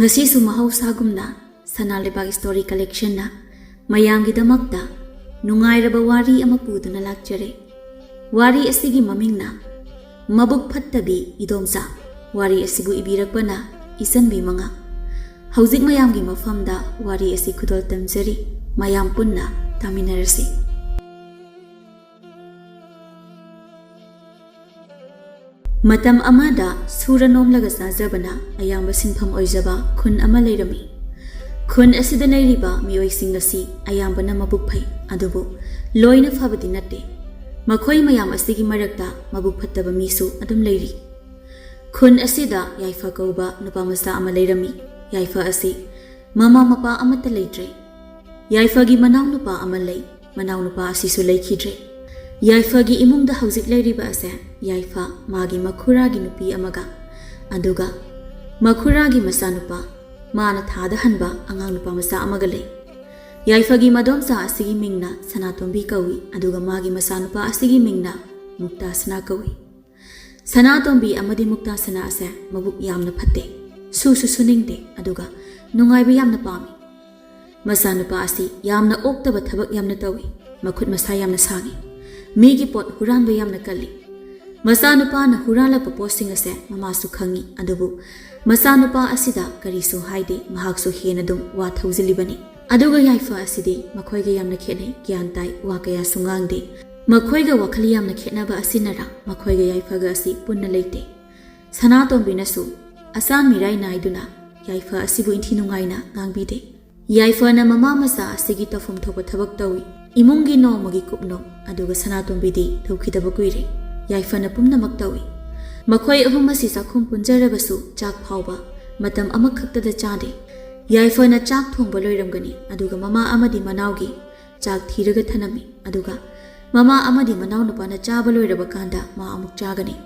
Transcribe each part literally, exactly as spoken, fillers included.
ꯉꯁꯤꯁꯨ ꯃꯍꯧꯁꯥꯒꯨꯝꯅ ꯁꯅꯥ ꯂꯩꯕꯥꯛ ꯁ꯭ꯇꯣꯔꯤ ꯀꯂꯦꯛꯁꯟꯅ ꯃꯌꯥꯝꯒꯤꯗꯃꯛꯇ ꯅꯨꯡꯉꯥꯏꯔꯕ ꯋꯥꯔꯤ ꯑꯃ ꯄꯨꯗꯨꯅ ꯂꯥꯛꯆꯔꯦ꯫ ꯋꯥꯔꯤ ꯑꯁꯤꯒꯤ ꯃꯃꯤꯡꯅ ꯃꯕꯨꯛ ꯐꯠꯇꯕꯤ ꯏꯗꯣꯝꯆꯥ꯫ ꯋꯥꯔꯤ ꯑꯁꯤꯕꯨ ꯏꯕꯤꯔꯛꯄꯅ ꯏꯆꯟꯕꯤ ꯃꯉꯥ꯫ ꯍꯧꯖꯤꯛ ꯃꯌꯥꯝꯒꯤ ꯃꯐꯝꯗ ꯋꯥꯔꯤ ꯑꯁꯤ ꯈꯨꯗꯣꯜ ꯇꯝꯖꯔꯤ꯫ ꯃꯌꯥꯝ ꯄꯨꯟꯅ ꯇꯥꯃꯤꯟꯅꯔꯁꯤ꯫ ꯃꯇꯝ ꯑꯃꯗ ꯁꯨꯔ ꯅꯣꯝꯂꯒ ꯆꯥꯖꯕꯅ ꯑꯌꯥꯝꯕ ꯁꯤꯟꯐꯝ ꯑꯣꯏꯖꯕ ꯈꯨꯟ ꯑꯃ ꯂꯩꯔꯝꯃꯤ꯫ ꯈꯨꯟ ꯑꯁꯤꯗ ꯂꯩꯔꯤꯕ ꯃꯤꯑꯣꯏꯁꯤꯡ ꯑꯁꯤ ꯑꯌꯥꯝꯕꯅ ꯃꯕꯨꯛ ꯐꯩ, ꯑꯗꯨꯕꯨ ꯂꯣꯏꯅ ꯐꯕꯗꯤ ꯅꯠꯇꯦ꯫ ꯃꯈꯣꯏ ꯃꯌꯥꯝ ꯑꯁꯤꯒꯤ ꯃꯔꯛꯇ ꯃꯕꯨꯛ ꯐꯠꯇꯕ ꯃꯤꯁꯨ ꯑꯗꯨꯝ ꯂꯩꯔꯤ꯫ ꯈꯨꯟ ꯑꯁꯤꯗ ꯌꯥꯏꯐ ꯀꯧꯕ ꯅꯨꯄꯥ ꯃꯆꯥ ꯑꯃ ꯂꯩꯔꯝꯃꯤ꯫ ꯌꯥꯏꯐ ꯑꯁꯤ ꯃꯃꯥ ꯃꯄꯥ ꯑꯃꯠꯇ ꯂꯩꯇ꯭ꯔꯦ꯫ ꯌꯥꯏꯐꯒꯤ ꯃꯅꯥꯎ ꯅꯨꯄꯥ ꯑꯃ ꯂꯩ꯫ ꯃꯅꯥꯎ ꯅꯨꯄꯥ ꯑꯁꯤꯁꯨ ꯂꯩꯈꯤꯗ꯭ꯔꯦ꯫ ꯌꯥꯏꯐꯒꯤ ꯏꯃꯨꯡꯗ ꯍꯧꯖꯤꯛ ꯂꯩꯔꯤꯕ ꯑꯁꯦ ꯌꯥꯏꯐ, ꯃꯥꯒꯤ ꯃꯈꯨꯔꯥꯒꯤ ꯅꯨꯄꯤ ꯑꯃꯒ, ꯑꯗꯨꯒ ꯃꯈꯨꯔꯥꯒꯤ ꯃꯆꯥꯅꯨꯄꯥ, ꯃꯥꯅ ꯊꯥꯗ ꯍꯟꯕ ꯑꯉꯥꯡ ꯅꯨꯄꯥ ꯃꯆꯥ ꯑꯃꯒ ꯂꯩ꯫ ꯌꯥꯏꯐꯒꯤ ꯃꯗꯣꯝꯆꯥ ꯑꯁꯤꯒꯤ ꯃꯤꯡꯅ ꯁꯅꯥꯇꯣꯝꯕꯤ ꯀꯧꯏ, ꯑꯗꯨꯒ ꯃꯥꯒꯤ ꯃꯆꯥꯅꯨꯄꯥ ꯑꯁꯤꯒꯤ ꯃꯤꯡꯅ ꯃꯨꯛꯇꯥꯁꯅꯥ ꯀꯧꯏ꯫ ꯁꯅꯥꯇꯣꯝꯕꯤ ꯑꯃꯗꯤ ꯃꯨꯛꯇꯥꯁꯅꯥ ꯑꯁꯦ ꯃꯕꯨꯛ ꯌꯥꯝꯅ ꯐꯠꯇꯦ, ꯁꯨꯁꯨ ꯁꯨꯅꯤꯡꯗꯦ, ꯑꯗꯨꯒ ꯅꯨꯡꯉꯥꯏꯕ ꯌꯥꯝꯅ ꯄꯥꯝꯃꯤ꯫ ꯃꯆꯥꯅꯨꯄꯥ ꯑꯁꯤ ꯌꯥꯝꯅ ꯑꯣꯛꯇꯕ ꯊꯕꯛ ꯌꯥꯝꯅ ꯇꯧꯏ, ꯃꯈꯨꯠ ꯃꯁꯥ ꯌꯥꯝꯅ ꯁꯥꯡꯏ, ꯃꯤꯒꯤ ꯄꯣꯠ ꯍꯨꯔꯥꯟꯕ ꯌꯥꯝꯅ ꯀꯜꯂꯤ꯫ ꯃꯆꯥꯅꯨꯄꯥꯅ ꯍꯨꯔꯥꯜꯂꯛꯄ ꯄꯣꯠꯁꯤꯡ ꯑꯁꯦ ꯃꯃꯥꯁꯨ ꯈꯪꯏ, ꯑꯗꯨꯕꯨ ꯃꯆꯥꯅꯨꯄꯥ ꯑꯁꯤꯗ ꯀꯔꯤꯁꯨ ꯍꯥꯏꯗꯦ, ꯃꯍꯥꯛꯁꯨ ꯍꯦꯟꯅ ꯑꯗꯨꯝ ꯋꯥ ꯊꯧꯖꯤꯜꯂꯤꯕꯅꯤ꯫ ꯑꯗꯨꯒ ꯌꯥꯏꯐ ꯑꯁꯤꯗꯤ ꯃꯈꯣꯏꯒ ꯌꯥꯝꯅ ꯈꯦꯠꯅꯩ, ꯒ꯭ꯌꯥꯟ ꯇꯥꯏ, ꯋꯥ ꯀꯌꯥꯁꯨ ꯉꯥꯡꯗꯦ꯫ ꯃꯈꯣꯏꯒ ꯋꯥꯈꯜ ꯌꯥꯝꯅ ꯈꯦꯠꯅꯕ ꯑꯁꯤꯅꯔ ꯃꯈꯣꯏꯒ ꯌꯥꯏꯐꯒ ꯑꯁꯤ ꯄꯨꯟꯅ ꯂꯩꯇꯦ꯫ ꯁꯅꯥꯇꯣꯝꯕꯤꯅꯁꯨ ꯑꯆꯥꯟ ꯃꯤꯔꯥꯏ ꯅꯥꯏꯗꯨꯅ ꯌꯥꯏꯐ ꯑꯁꯤꯕꯨ ꯏꯟꯊꯤ ꯅꯨꯡꯉꯥꯏꯅ ꯉꯥꯡꯕꯤꯗꯦ꯫ ꯌꯥꯏꯐꯅ ꯃꯃꯥ ꯃꯆꯥ ꯑꯁꯤꯒꯤ ꯇꯧꯐꯝ ꯊꯣꯛꯄ ꯊꯕꯛ ꯇꯧꯏ꯫ ꯏꯃꯨꯡꯒꯤ ꯅꯣꯡꯃꯒꯤ ꯀꯨꯞꯅꯣꯝ ꯑꯗꯨꯒ ꯁꯅꯥꯇꯣꯝꯕꯤꯗꯤ ꯇꯧꯈꯤꯗꯕ ꯀꯨꯏꯔꯦ꯫ ꯌꯥꯏꯐꯅ ꯄꯨꯝꯅꯃꯛ ꯇꯧꯏ꯫ ꯃꯈꯣꯏ ꯑꯍꯨꯝ ꯑꯁꯤ ꯆꯥꯛꯈꯨꯝ ꯄꯨꯟꯖꯔꯕꯁꯨ ꯆꯥꯛ ꯐꯥꯎꯕ ꯃꯇꯝ ꯑꯃꯈꯛꯇꯗ ꯆꯥꯗꯦ꯫ ꯌꯥꯏꯐꯅ ꯆꯥꯛ ꯊꯣꯡꯕ ꯂꯣꯏꯔꯝꯒꯅꯤ, ꯑꯗꯨꯒ ꯃꯃꯥ ꯑꯃꯗꯤ ꯃꯅꯥꯎꯒꯤ ꯆꯥꯛ ꯊꯤꯔꯒ ꯊꯅꯝꯃꯤ, ꯑꯗꯨꯒ ꯃꯃꯥ ꯑꯃꯗꯤ ꯃꯅꯥꯎꯅꯨꯄꯥꯅ ꯆꯥꯕ ꯂꯣꯏꯔꯕ ꯀꯥꯟꯗ ꯃꯥ ꯑꯃꯨꯛ ꯆꯥꯒꯅꯤ꯫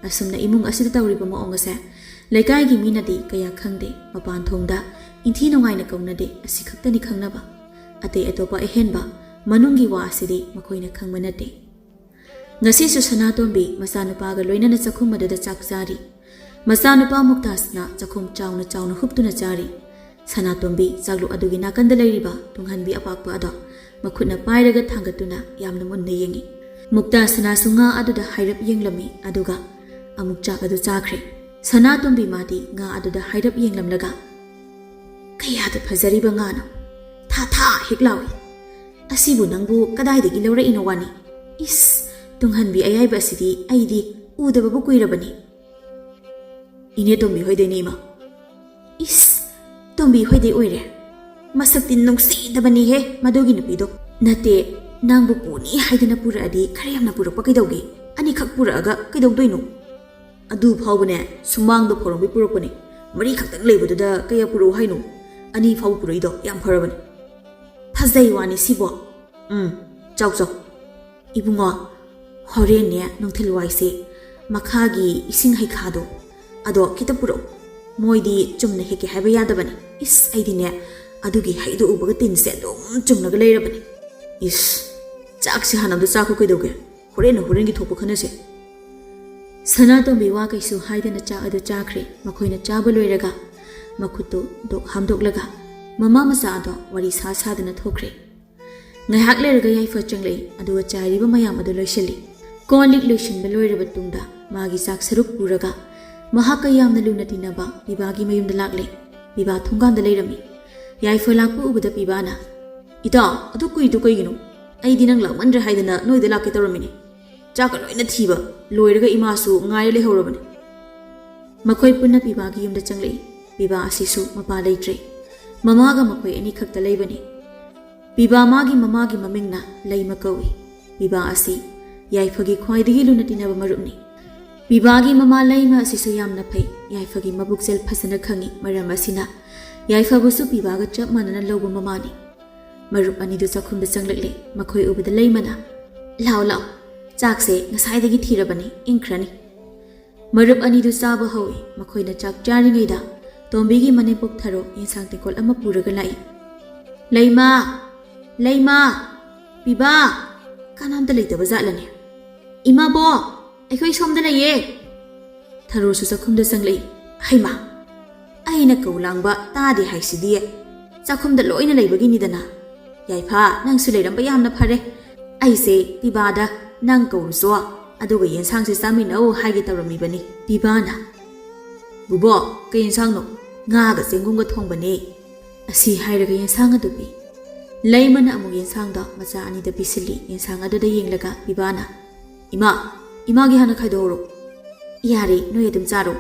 ꯑꯁꯨꯝꯅ ꯏꯃꯨꯡ ꯑꯁꯤꯗ ꯇꯧꯔꯤꯕ ꯃꯑꯣꯡ ꯑꯁꯦ ꯂꯩꯀꯥꯏꯒꯤ ꯃꯤꯅꯗꯤ ꯀꯌꯥ ꯈꯪꯗꯦ, ꯃꯄꯥꯟ ꯊꯣꯡꯗ ꯏꯟꯊꯤ ꯅꯨꯡꯉꯥꯏꯅ ꯀꯧꯅꯗꯦ, ꯑꯁꯤ ꯈꯛꯇꯅꯤ ꯈꯪꯅꯕ꯫ ꯑꯇꯩ ꯑꯇꯣꯞꯄ ꯑꯍꯦꯟꯕ ꯃꯅꯨꯡꯒꯤ ꯋꯥ ꯑꯁꯤꯗꯤ ꯃꯈꯣꯏꯅ ꯈꯪꯕ ꯅꯠꯇꯦ꯫ ꯉꯁꯤꯁꯨ ꯁꯅꯥꯇꯣꯝꯕꯤ ꯃꯆꯥꯅꯨꯄꯥꯒ ꯂꯣꯏꯅꯅ ꯆꯥꯛꯈꯨꯝ ꯑꯗꯨꯗ ꯆꯥꯛ ꯆꯥꯔꯤ꯫ ꯃꯆꯥꯅꯨꯄꯥ ꯃꯨꯛꯇꯥꯖꯅ ꯆꯥꯛꯈꯨꯝ ꯆꯥꯎꯅ ꯆꯥꯎꯅ ꯍꯨꯞꯇꯨꯅ ꯆꯥꯔꯤ꯫ ꯁꯅꯥꯇꯣꯝꯕꯤ ꯆꯥꯛꯂꯨꯛ ꯑꯗꯨꯒꯤ ꯅꯥꯀꯟꯗ ꯂꯩꯔꯤꯕ ꯇꯨꯡꯍꯟꯕꯤ ꯑꯄꯥꯛꯄ ꯑꯗꯣ ꯃꯈꯨꯠꯅ ꯄꯥꯏꯔꯒ ꯊꯥꯡꯒꯠꯇꯨꯅ ꯌꯥꯝꯅ ꯃꯨꯟꯅ ꯌꯦꯡꯉꯤ꯫ ꯃꯨꯛꯇꯥꯖꯅꯁꯨ ꯉꯥ ꯑꯗꯨꯗ ꯍꯥꯏꯔꯞ ꯌꯦꯡꯂꯝꯃꯤ, ꯑꯗꯨꯒ ꯑꯃꯨꯛ ꯆꯥꯛ ꯑꯗꯨ ꯆꯥꯈ꯭ꯔꯦ꯫ ꯁꯅꯥꯇꯣꯝꯕꯤ ꯃꯥꯗꯤ ꯉꯥ ꯑꯗꯨꯗ ꯍꯥꯏꯔꯞ ꯌꯦꯡꯂꯝꯂꯒ, "ꯀꯌꯥꯗ ꯐꯖꯔꯤꯕ ꯉꯥꯅꯣ! ꯊꯥ ꯊꯥ ꯍꯦꯛ ꯂꯥꯎꯏ꯫ ꯑꯁꯤꯕꯨ ꯅꯪꯕꯨ ꯀꯗꯥꯏꯗꯒꯤ ꯂꯧꯔꯛꯏꯅꯣ ꯋꯥꯅꯤ? ꯏꯁ, ꯇꯨꯡꯍꯟꯕꯤ ꯑꯌꯥꯏꯕ ꯑꯁꯤꯗꯤ ꯑꯩꯗꯤ ꯎꯗꯕꯕꯨ ꯀꯨꯏꯔꯕꯅꯤ꯫" "ꯏꯅꯦ ꯇꯣꯝꯕꯤ ꯍꯣꯏꯗꯩꯅꯦ, ꯏꯃꯥ꯫" "ꯏꯁ, ꯇꯣꯝꯕꯤ ꯍꯣꯏꯗꯩ ꯑꯣꯏꯔꯦ? ꯃꯁꯛꯇꯤ ꯅꯨꯡꯁꯤꯗꯕꯅꯤꯍꯦ ꯃꯗꯨꯒꯤ ꯅꯨꯄꯤꯗꯣ꯫ ꯅꯠꯇꯦ, ꯅꯪꯕꯨ ꯄꯨꯅꯤ ꯍꯥꯏꯗꯅ ꯄꯨꯔꯛꯑꯗꯤ ꯈꯔ ꯌꯥꯝꯅ ꯄꯨꯔꯛꯄ ꯀꯩꯗꯧꯒꯦ? ꯑꯅꯤꯈꯛ ꯄꯨꯔꯛꯑꯒ ꯀꯩꯗꯧꯗꯣꯏꯅꯣ?" "ꯑꯗꯨ ꯐꯥꯎꯕꯅꯦ, ꯁꯨꯃꯥꯡꯗ ꯐꯧꯔꯝꯕꯤ ꯄꯨꯔꯛꯄꯅꯦ꯫ ꯃꯔꯤ ꯈꯛꯇꯪ ꯂꯩꯕꯗꯨꯗ ꯀꯌꯥ ꯄꯨꯔꯛꯎ ꯍꯥꯏꯅꯣ? ꯑꯅꯤ ꯐꯥꯎꯕ ꯄꯨꯔꯛꯏꯗꯣ ꯌꯥꯝ ꯐꯔꯕꯅꯦ꯫" "ꯐꯖꯩ ꯋꯥꯅꯤ ꯁꯤꯕꯣ꯫" "ꯎꯝ, ꯆꯥꯎ ꯆꯥꯎ꯫" "ꯏꯕꯨꯡꯉꯣ, ꯍꯣꯔꯦꯟꯅꯦ ꯅꯨꯡꯊꯤꯜ ꯋꯥꯏꯁꯦ ꯃꯈꯥꯒꯤ ꯏꯁꯤꯡ ꯍꯩꯈꯥꯗꯣ, ꯑꯗꯣ ꯈꯤꯇ ꯄꯨꯔꯛꯎ꯫ ꯃꯣꯏꯗꯤ ꯆꯨꯝꯅ ꯍꯦꯛꯀꯦ ꯍꯥꯏꯕ ꯌꯥꯗꯕꯅꯤ꯫ ꯏꯁ, ꯑꯩꯗꯤꯅꯦ ꯑꯗꯨꯒꯤ ꯍꯩꯗꯣ ꯎꯕꯒ ꯇꯤꯟꯁꯦ ꯑꯗꯨꯝ ꯆꯨꯝꯂꯒ ꯂꯩꯔꯕꯅꯤ꯫" "ꯏꯁ, ꯆꯥꯛꯁꯦ ꯍꯥꯟꯅ ꯑꯝꯇ ꯆꯥꯈꯣ ꯀꯩꯗꯧꯒꯦ? ꯍꯣꯔꯦꯟꯅ ꯍꯣꯔꯦꯟꯒꯤ ꯊꯣꯛꯄ ꯈꯟꯅꯁꯦ꯫" ꯁꯅꯥꯇꯣꯝꯕꯤ ꯋꯥ ꯀꯩꯁꯨ ꯍꯥꯏꯗꯅ ꯆꯥꯛ ꯑꯗꯨ ꯆꯥꯈ꯭ꯔꯦ꯫ ꯃꯈꯣꯏꯅ ꯆꯥꯕ ꯂꯣꯏꯔꯒ ꯃꯈꯨꯠꯇꯨ ꯗꯣꯛ ꯍꯥꯝꯗꯣꯛꯂꯒ ꯃꯃꯥ ꯃꯆꯥ ꯑꯗꯣ ꯋꯥꯔꯤ ꯁꯥ ꯁꯥꯗꯅ ꯊꯣꯛꯈ꯭ꯔꯦ꯫ ꯉꯥꯏꯍꯥꯛ ꯂꯩꯔꯒ ꯌꯥꯏꯐ ꯆꯪꯂꯛꯏ, ꯑꯗꯨꯒ ꯆꯥꯏꯔꯤꯕ ꯃꯌꯥꯝ ꯑꯗꯨ ꯂꯣꯏꯁꯤꯜꯂꯤ꯫ ꯀꯣꯜ ꯂꯤꯛ ꯂꯣꯏꯁꯤꯟꯕ ꯂꯣꯏꯔꯕ ꯇꯨꯡꯗ ꯃꯥꯒꯤ ꯆꯥꯛ ꯁꯔꯨꯛ ꯄꯨꯔꯒ ꯃꯍꯥꯛꯀ ꯌꯥꯝꯅ ꯂꯨꯅ ꯇꯤꯟꯅꯕ ꯄꯤꯕꯥꯒꯤ ꯃꯌꯨꯝꯗ ꯂꯥꯛꯂꯦ꯫ ꯄꯤꯕꯥ ꯊꯣꯡꯒꯥꯟꯗ ꯂꯩꯔꯝꯃꯤ꯫ ꯌꯥꯏꯐ ꯂꯥꯛꯄ ꯎꯕꯗ ꯄꯤꯕꯥꯅ, "ꯏꯇꯥ, ꯑꯗꯨ ꯀꯨꯏꯗꯨ ꯀꯩꯒꯤꯅꯣ? ꯑꯩꯗꯤ ꯅꯪ ꯂꯥꯛꯃꯟꯗ꯭ꯔꯦ ꯍꯥꯏꯗꯅ ꯅꯣꯏꯗ ꯂꯥꯛꯀꯦ ꯇꯧꯔꯝꯃꯤꯅꯦ꯫ ꯆꯥꯛꯀ ꯂꯣꯏꯅ ꯊꯤꯕ ꯂꯣꯏꯔꯒ ꯏꯃꯥꯁꯨ ꯉꯥꯏꯔ ꯂꯩꯍꯧꯔꯕꯅꯤ꯫" ꯃꯈꯣꯏ ꯄꯨꯟꯅ ꯄꯤꯕꯥꯒꯤ ꯌꯨꯝꯗ ꯆꯪꯂꯛꯏ꯫ ꯄꯤꯕꯥ ꯑꯁꯤꯁꯨ ꯃꯄꯥ ꯂꯩꯇ꯭ꯔꯦ꯫ ꯃꯃꯥꯒ ꯃꯈꯣꯏ ꯑꯅꯤꯈꯛꯇ ꯂꯩꯕꯅꯤ꯫ ꯄꯤꯕꯥ ꯃꯥꯒꯤ ꯃꯃꯥꯒꯤ ꯃꯃꯤꯡꯅ ꯂꯩꯃ ꯀꯧꯏ꯫ ꯄꯤꯕꯥ ꯑꯁꯤ ꯌꯥꯏꯐꯒꯤ ꯈ꯭ꯋꯥꯏꯗꯒꯤ ꯂꯨꯅ ꯇꯤꯟꯅꯕ ꯃꯔꯨꯞꯅꯤ꯫ ꯄꯤꯕꯥꯒꯤ ꯃꯃꯥ ꯂꯩꯃ ꯑꯁꯤꯁꯨ ꯌꯥꯝꯅ ꯐꯩ꯫ ꯌꯥꯏꯐꯒꯤ ꯃꯕꯨꯛꯆꯦꯜ ꯐꯖꯅ ꯈꯪꯏ꯫ ꯃꯔꯝ ꯑꯁꯤꯅ ꯌꯥꯏꯐꯕꯨꯁꯨ ꯄꯤꯕꯥꯒ ꯆꯞ ꯃꯥꯟꯅꯅ ꯂꯧꯕ ꯃꯃꯥꯅꯤ꯫ ꯃꯔꯨꯞ ꯑꯅꯤꯗꯨ ꯆꯥꯛꯈꯨꯝꯗ ꯆꯪꯂꯛꯂꯦ꯫ ꯃꯈꯣꯏ ꯎꯕꯗ ꯂꯩꯃꯅ, "ꯂꯥꯛꯑꯣ, ꯂꯥꯛꯑꯣ, ꯆꯥꯛꯁꯦ ꯉꯁꯥꯏꯗꯒꯤ ꯊꯤꯔꯕꯅꯤ, ꯏꯪꯈ꯭ꯔꯅꯤ꯫" ꯃꯔꯨꯞ ꯑꯅꯤꯗꯨ ꯆꯥꯕ ꯍꯧꯏ꯫ ꯃꯈꯣꯏꯅ ꯆꯥꯛ ꯆꯥꯔꯤꯉꯩꯗ ꯇꯣꯝꯕꯤꯒꯤ ꯃꯅꯦꯝꯄꯣꯛ ꯊꯔꯣ ꯌꯦꯟꯁꯥꯡ ꯇꯦꯡꯀꯣꯠ ꯑꯃ ꯄꯨꯔꯒ ꯂꯥꯛꯏ꯫ "ꯂꯩꯃ! ꯂꯩꯃ! ꯄꯤꯕꯥ! ꯀꯅꯥꯝꯇ ꯂꯩꯇꯕ ꯖꯥꯠꯂꯅꯦ? ꯏꯃꯥꯕꯣ, ꯑꯩꯈꯣꯏ ꯁꯣꯝꯗ ꯂꯩꯌꯦ!" ꯊꯔꯣꯁꯨ ꯆꯥꯛꯈꯨꯝꯗ ꯆꯪꯂꯛꯏ꯫ "ꯍꯩꯃꯥ, ꯑꯩꯅ ꯀꯧ ꯂꯥꯡꯕ ꯇꯥꯗꯦ ꯍꯥꯏꯁꯤꯗꯤ ꯆꯥꯛꯈꯨꯝꯗ ꯂꯣꯏꯅ ꯂꯩꯕꯒꯤꯅꯤꯗꯅ꯫ ꯌꯥꯏꯐ, ꯅꯪꯁꯨ ꯂꯩꯔꯝꯕ ꯌꯥꯝꯅ ꯐꯔꯦ꯫ ꯑꯩꯁꯦ ꯄꯤꯕꯥꯗ ꯅꯪ ꯀꯧꯔꯨꯆꯣ, ꯑꯗꯨꯒ ꯌꯦꯟꯁꯥꯡꯁꯦ ꯆꯥꯃꯤꯟꯅꯧ ꯍꯥꯏꯒꯦ ꯇꯧꯔꯝꯃꯤꯕꯅꯤ꯫" ꯄꯤꯕꯥꯅ, "ꯕꯨꯕꯣꯛ, ꯀꯩ ꯌꯦꯟꯁꯥꯡꯅꯣ?" "ꯉꯥꯒ ꯆꯦꯡꯒꯨꯝꯒ ꯊꯣꯡꯕꯅꯦ꯫" ꯑꯁꯤ ꯍꯥꯏꯔꯒ ꯌꯦꯟꯁꯥꯡ ꯑꯗꯨ ꯄꯤ꯫ ꯂꯩꯃꯅ ꯑꯃꯨꯛ ꯌꯦꯟꯁꯥꯡꯗꯣ ꯃꯆꯥ ꯑꯅꯤꯗ ꯄꯤꯁꯤꯜꯂꯤ꯫ ꯌꯦꯟꯁꯥꯡ ꯑꯗꯨꯗ ꯌꯦꯡꯂꯒ ꯄꯤꯕꯥꯅ, "ꯏꯃꯥ, ꯏꯃꯥꯒꯤ ꯍꯥꯟꯅ ꯈꯥꯏꯗꯣꯛꯍꯧꯔꯣ꯫" "ꯌꯥꯔꯦ, ꯅꯣꯏ ꯑꯗꯨꯝ ꯆꯥꯔꯣ꯫"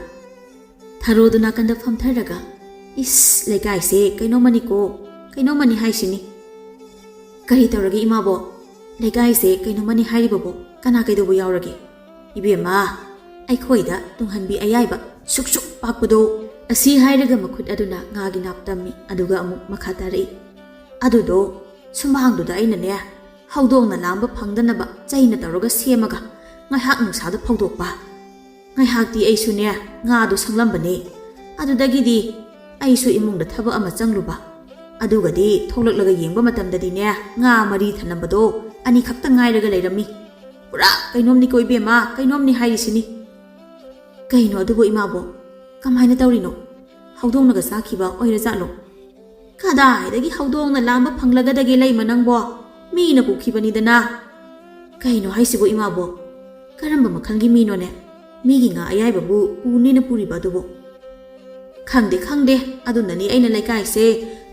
ꯊꯔꯣꯗꯨ ꯅꯥꯀꯟꯗ ꯐꯝꯊꯔꯒ, "ꯏꯁ, ꯂꯩꯀꯥꯏꯁꯦ ꯀꯩꯅꯣꯝꯃꯅꯤꯀꯣ, ꯀꯩꯅꯣꯝꯃꯅꯤ ꯍꯥꯏꯁꯤꯅꯤ꯫" "ꯀꯔꯤ ꯇꯧꯔꯒꯦ ꯏꯃꯥꯕꯣ? ꯂꯩꯀꯥꯏꯁꯦ ꯀꯩꯅꯣꯝꯃꯅꯤ ꯍꯥꯏꯔꯤꯕꯕꯣ? ꯀꯅꯥ ꯀꯩꯗꯧꯕ ꯌꯥꯎꯔꯒꯦ?" "ꯏꯕꯦꯝꯃ, ꯑꯩꯈꯣꯏꯗ ꯇꯨꯡꯍꯟꯕꯤ ꯑꯌꯥꯏꯕ ꯁꯨꯛ ꯁꯨꯛ ꯄꯥꯛꯄꯗꯣ꯫" ꯑꯁꯤ ꯍꯥꯏꯔꯒ ꯃꯈꯨꯠ ꯑꯗꯨꯅ ꯉꯥꯒꯤ ꯅꯥꯞ ꯇꯝꯃꯤ, ꯑꯗꯨꯒ ꯑꯃꯨꯛ ꯃꯈꯥ ꯇꯥꯔꯛꯏ꯫ "ꯑꯗꯨꯗꯣ ꯁꯨꯃꯥꯡꯗꯨꯗ ꯑꯩꯅꯅꯦ, ꯍꯧꯗꯣꯡꯅ ꯂꯥꯝꯕ ꯐꯪꯗꯅꯕ ꯆꯩꯅ ꯇꯧꯔꯒ ꯁꯦꯝꯃꯒ ꯉꯥꯏꯍꯥꯛ ꯅꯨꯡꯁꯥꯗ ꯐꯧꯗꯣꯛꯄ꯫ ꯉꯥꯏꯍꯥꯛꯇꯤ ꯑꯩꯁꯨꯅꯦ ꯉꯥꯗꯣ ꯁꯪꯂꯝꯕꯅꯦ꯫ ꯑꯗꯨꯗꯒꯤꯗꯤ ꯑꯩꯁꯨ ꯏꯃꯨꯡꯗ ꯊꯕꯛ ꯑꯃ ꯆꯪꯂꯨꯕ꯫ ꯑꯗꯨꯒꯗꯤ ꯊꯣꯛꯂꯛꯂꯒ ꯌꯦꯡꯕ ꯃꯇꯝꯗꯗꯤꯅꯦ, ꯉꯥ ꯃꯔꯤ ꯊꯅꯝꯕꯗꯣ ꯑꯅꯤꯈꯛꯇ ꯉꯥꯏꯔꯒ ꯂꯩꯔꯝꯃꯤ꯫ ꯄꯨꯔꯥ ꯀꯩꯅꯣꯝꯅꯤꯀꯣ ꯏꯕꯦꯝꯃ, ꯀꯩꯅꯣꯝꯅꯤ ꯍꯥꯏꯔꯤꯁꯤꯅꯤ꯫" "ꯀꯩꯅꯣ ꯑꯗꯨꯕꯨ ꯏꯃꯥꯕꯣ? ꯀꯃꯥꯏꯅ ꯇꯧꯔꯤꯅꯣ? ꯍꯧꯗꯣꯡꯅꯒ ꯆꯥꯈꯤꯕ ꯑꯣꯏꯔꯖꯥꯠꯂꯣ?" "ꯀꯗꯥꯏꯗꯒꯤ ꯍꯧꯗꯣꯡꯅ ꯂꯥꯝꯕ ꯐꯪꯂꯒꯗꯒꯦ ꯂꯩꯃ ꯅꯪꯕꯣ? ꯃꯤꯅ ꯄꯨꯈꯤꯕꯅꯤꯗꯅ꯫" "ꯀꯩꯅꯣ ꯍꯥꯏꯁꯤꯕꯨ ꯏꯃꯥꯕꯣ? ꯀꯔꯝꯕ ꯃꯈꯜꯒꯤ ꯃꯤꯅꯣꯅꯦ? ꯃꯤꯒꯤ ꯉꯥ ꯑꯌꯥꯏꯕꯕꯨ ꯄꯨꯅꯦꯅ ꯄꯨꯔꯤꯕ ꯑꯗꯨꯕꯨ?" "ꯈꯪꯗꯦ, ꯈꯪꯗꯦ, ꯑꯗꯨꯅꯅꯤ ꯑꯩꯅ ꯂꯩꯀꯥꯏꯁꯦ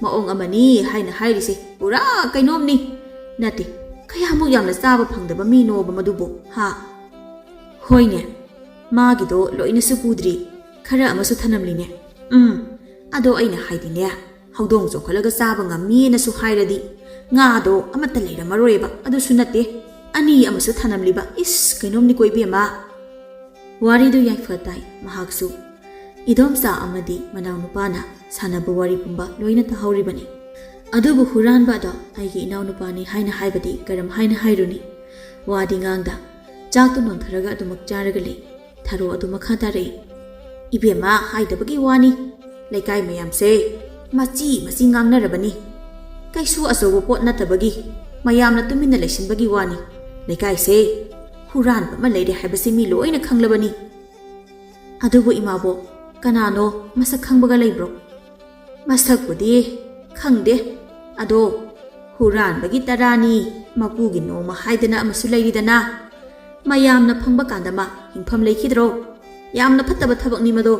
ꯃꯑꯣꯡ ꯑꯃꯅꯤ ꯍꯥꯏꯅ ꯍꯥꯏꯔꯤꯁꯦ꯫ ꯄꯨꯔꯥ ꯀꯩꯅꯣꯝꯅꯤ꯫ ꯅꯠꯇꯦ, ꯀꯌꯥꯃꯨꯛ ꯌꯥꯝꯅ ꯆꯥꯕ ꯐꯪꯗꯕ ꯃꯤꯅꯣꯕ ꯃꯗꯨꯕꯨ, ꯍꯥ?" "ꯍꯣꯏꯅꯦ, ꯃꯥꯒꯤꯗꯣ ꯂꯣꯏꯅꯁꯨ ꯄꯨꯗ꯭ꯔꯤ, ꯈꯔ ꯑꯃꯁꯨ ꯊꯅꯝꯂꯤꯅꯦ꯫ ꯎꯝ, ꯑꯗꯣ ꯑꯩꯅ ꯍꯥꯏꯗꯤꯅꯦ, ꯍꯧꯗꯣꯡ ꯆꯣꯡꯈꯠꯂꯒ ꯆꯥꯕ ꯉꯝꯃꯤꯅꯁꯨ ꯍꯥꯏꯔꯗꯤ ꯉꯥꯗꯣ ꯑꯃꯠꯇ ꯂꯩꯔꯝꯃꯔꯣꯏꯕ꯫ ꯑꯗꯨꯁꯨ ꯅꯠꯇꯦ, ꯑꯅꯤ ꯑꯃꯁꯨ ꯊꯅꯝꯂꯤꯕ꯫ ꯏꯁ, ꯀꯩꯅꯣꯝꯅꯤꯀꯣ ꯏꯕꯦꯝꯃ꯫" ꯋꯥꯔꯤꯗꯨ ꯌꯥꯏꯐ ꯇꯥꯏ꯫ ꯃꯍꯥꯛꯁꯨ ꯏꯗꯣꯝꯆꯥ ꯑꯃꯗꯤ ꯃꯅꯥꯎꯅꯨꯄꯥꯅ ꯁꯥꯟꯅꯕ ꯋꯥꯔꯤ ꯄꯨꯝꯕ ꯂꯣꯏꯅ ꯇꯥꯍꯧꯔꯤꯕꯅꯤ꯫ ꯑꯗꯨꯕꯨ ꯍꯨꯔꯥꯟꯕ ꯑꯗꯣ ꯑꯩꯒꯤ ꯏꯅꯥꯎꯅꯨꯄꯥꯅꯤ ꯍꯥꯏꯅ ꯍꯥꯏꯕꯗꯤ ꯀꯔꯝ ꯍꯥꯏꯅ ꯍꯥꯏꯔꯨꯅꯤ? ꯋꯥꯗꯤ ꯉꯥꯡꯗ, ꯆꯥꯛꯇꯨ ꯅꯣꯟꯊꯔꯒ ꯑꯗꯨꯃꯛ ꯆꯥꯔꯒ ꯂꯩ꯫ ꯊꯔꯣ ꯑꯗꯨ ꯃꯈꯥ ꯇꯥꯔꯛꯏ꯫ "ꯏꯕꯦꯝꯃ, ꯍꯥꯏꯗꯕꯒꯤ ꯋꯥꯅꯤ꯫ ꯂꯩꯀꯥꯏ ꯃꯌꯥꯝꯁꯦ ꯃꯆꯤ ꯃꯆꯤ ꯉꯥꯡꯅꯔꯕꯅꯤ꯫ ꯀꯩꯁꯨ ꯑꯆꯧꯕ ꯄꯣꯠ ꯅꯠꯇꯕꯒꯤ ꯃꯌꯥꯝꯅ ꯇꯨꯃꯤꯟꯅ ꯂꯩꯁꯤꯟꯕꯒꯤ ꯋꯥꯅꯤ꯫ ꯂꯩꯀꯥꯏꯁꯦ ꯍꯨꯔꯥꯟꯕ ꯑꯃ ꯂꯩꯔꯦ ꯍꯥꯏꯕꯁꯤ ꯃꯤ ꯂꯣꯏꯅ ꯈꯪꯂꯕꯅꯤ꯫" ꯑꯗꯨꯕꯨ ꯏꯃꯥꯕꯣꯛ, ꯀꯅꯥꯅꯣ ꯃꯁꯛ ꯈꯪꯕꯒ ꯂꯩꯕ꯭ꯔꯣ? ꯃꯁꯛꯄꯨꯗꯤ ꯈꯪꯗꯦ, ꯑꯗꯣ ꯍꯨꯔꯥꯟꯕꯒꯤ ꯇꯔꯥꯅꯤ, ꯃꯄꯨꯒꯤ ꯅꯣꯡꯃ ꯍꯥꯏꯗꯅ ꯑꯃꯁꯨ ꯂꯩꯔꯤꯗꯅ꯫ ꯃꯌꯥꯝꯅ ꯐꯪꯕ ꯀꯥꯟꯗ ꯃꯥ ꯍꯤꯡꯐꯝ ꯂꯩꯈꯤꯗ꯭ꯔꯣ? ꯌꯥꯝꯅ ꯐꯠꯇꯕ ꯊꯕꯛꯅꯤ ꯃꯗꯣ꯫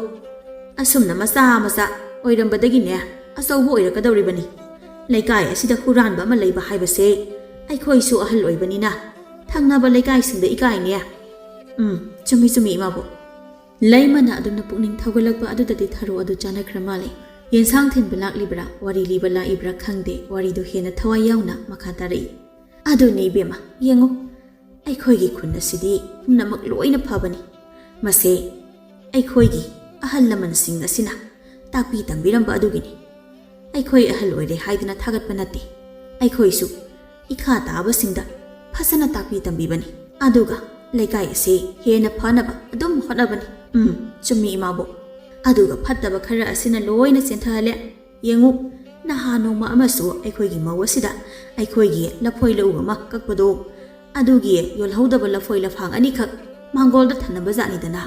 ꯑꯁꯨꯝꯅ ꯃꯆꯥ ꯃꯆꯥ ꯑꯣꯏꯔꯝꯕꯗꯒꯤꯅꯦ, ꯑꯆꯧꯕ ꯑꯣꯏꯔꯛꯀꯗꯧꯔꯤꯕꯅꯤ꯫ ꯂꯩꯀꯥꯏ ꯑꯁꯤꯗ ꯍꯨꯔꯥꯟꯕ ꯑꯃ ꯂꯩꯕ ꯍꯥꯏꯕꯁꯦ ꯑꯩꯈꯣꯏꯁꯨ ꯑꯍꯜ ꯑꯣꯏꯕꯅꯤꯅ ꯊꯪꯅꯕ ꯂꯩꯀꯥꯏꯁꯤꯡꯗ ꯏꯀꯥꯏꯅꯦ꯫ ꯎꯝ, ꯆꯨꯝꯃꯤ ꯆꯨꯝꯃꯤ ꯏꯃꯥꯕꯣꯛ꯫ ꯂꯩꯃꯅ ꯑꯗꯨꯝꯅ ꯄꯨꯛꯅꯤꯡ ꯊꯧꯒꯠꯂꯛꯄ ꯑꯗꯨꯗꯗꯤ ꯊꯔꯣ ꯑꯗꯨ ꯆꯥꯟꯅꯈ꯭ꯔ ꯃꯥꯜꯂꯦ꯫ ꯌꯦꯟꯁꯥꯡ ꯊꯤꯟꯕ ꯂꯥꯛꯂꯤꯕ꯭ꯔꯥ, ꯋꯥꯔꯤ ꯂꯤꯕ ꯂꯥꯛꯏꯕ꯭ꯔꯥ ꯈꯪꯗꯦ, ꯋꯥꯔꯤꯗꯨ ꯍꯦꯟꯅ ꯊꯋꯥꯏ ꯌꯥꯎꯅ ꯃꯈꯥ ꯇꯥꯔꯛꯏ꯫ ꯑꯗꯨꯅꯤ ꯏꯕꯦꯝꯃ, ꯌꯦꯡꯉꯨ, ꯑꯩꯈꯣꯏꯒꯤ ꯈꯨꯟ ꯑꯁꯤꯗꯤ ꯄꯨꯝꯅꯃꯛ ꯂꯣꯏꯅ ꯐꯕꯅꯤ꯫ ꯃꯁꯦ ꯑꯩꯈꯣꯏꯒꯤ ꯑꯍꯜ ꯂꯃꯟꯁꯤꯡ ꯑꯁꯤꯅ ꯇꯥꯛꯄꯤ ꯇꯝꯕꯤꯔꯝꯕ ꯑꯗꯨꯒꯤꯅꯤ꯫ ꯑꯩꯈꯣꯏ ꯑꯍꯜ ꯑꯣꯏꯔꯦ ꯍꯥꯏꯗꯅ ꯊꯥꯒꯠꯄ ꯅꯠꯇꯦ꯫ ꯑꯩꯈꯣꯏꯁꯨ ꯏꯈꯥ ꯇꯥꯕꯁꯤꯡꯗ ꯐꯖꯅ ꯇꯥꯛꯄꯤ ꯇꯝꯕꯤꯕꯅꯤ꯫ ꯑꯗꯨꯒ ꯂꯩꯀꯥꯏ ꯑꯁꯤ ꯍꯦꯟꯅ ꯐꯅꯕ ꯑꯗꯨꯝ ꯍꯣꯠꯅꯕꯅꯤ꯫ ꯎꯝ, ꯆꯨꯝꯃꯤ ꯏꯃꯥꯕꯣꯛ꯫ ꯑꯗꯨꯒ ꯐꯠꯇꯕ ꯈꯔ ꯑꯁꯤꯅ ꯂꯣꯏꯅ ꯆꯦꯟꯊꯍꯜꯂꯦ꯫ ꯌꯦꯡꯉꯨ, ꯅꯍꯥ ꯅꯣꯡꯃ ꯑꯃꯁꯨ ꯑꯩꯈꯣꯏꯒꯤ ꯃꯧ ꯑꯁꯤꯗ ꯑꯩꯈꯣꯏꯒꯤ ꯂꯐꯣꯏ ꯂꯧ ꯑꯃ ꯀꯛꯄꯗꯣ, ꯑꯗꯨꯒꯤ ꯌꯣꯜꯍꯧꯗꯕ ꯂꯐꯣꯏ ꯂꯐꯥꯡ ꯑꯅꯤꯈꯛ ꯃꯥꯡꯒꯣꯜꯗ ꯊꯅꯝꯕ ꯖꯥꯠꯅꯤꯗꯅ꯫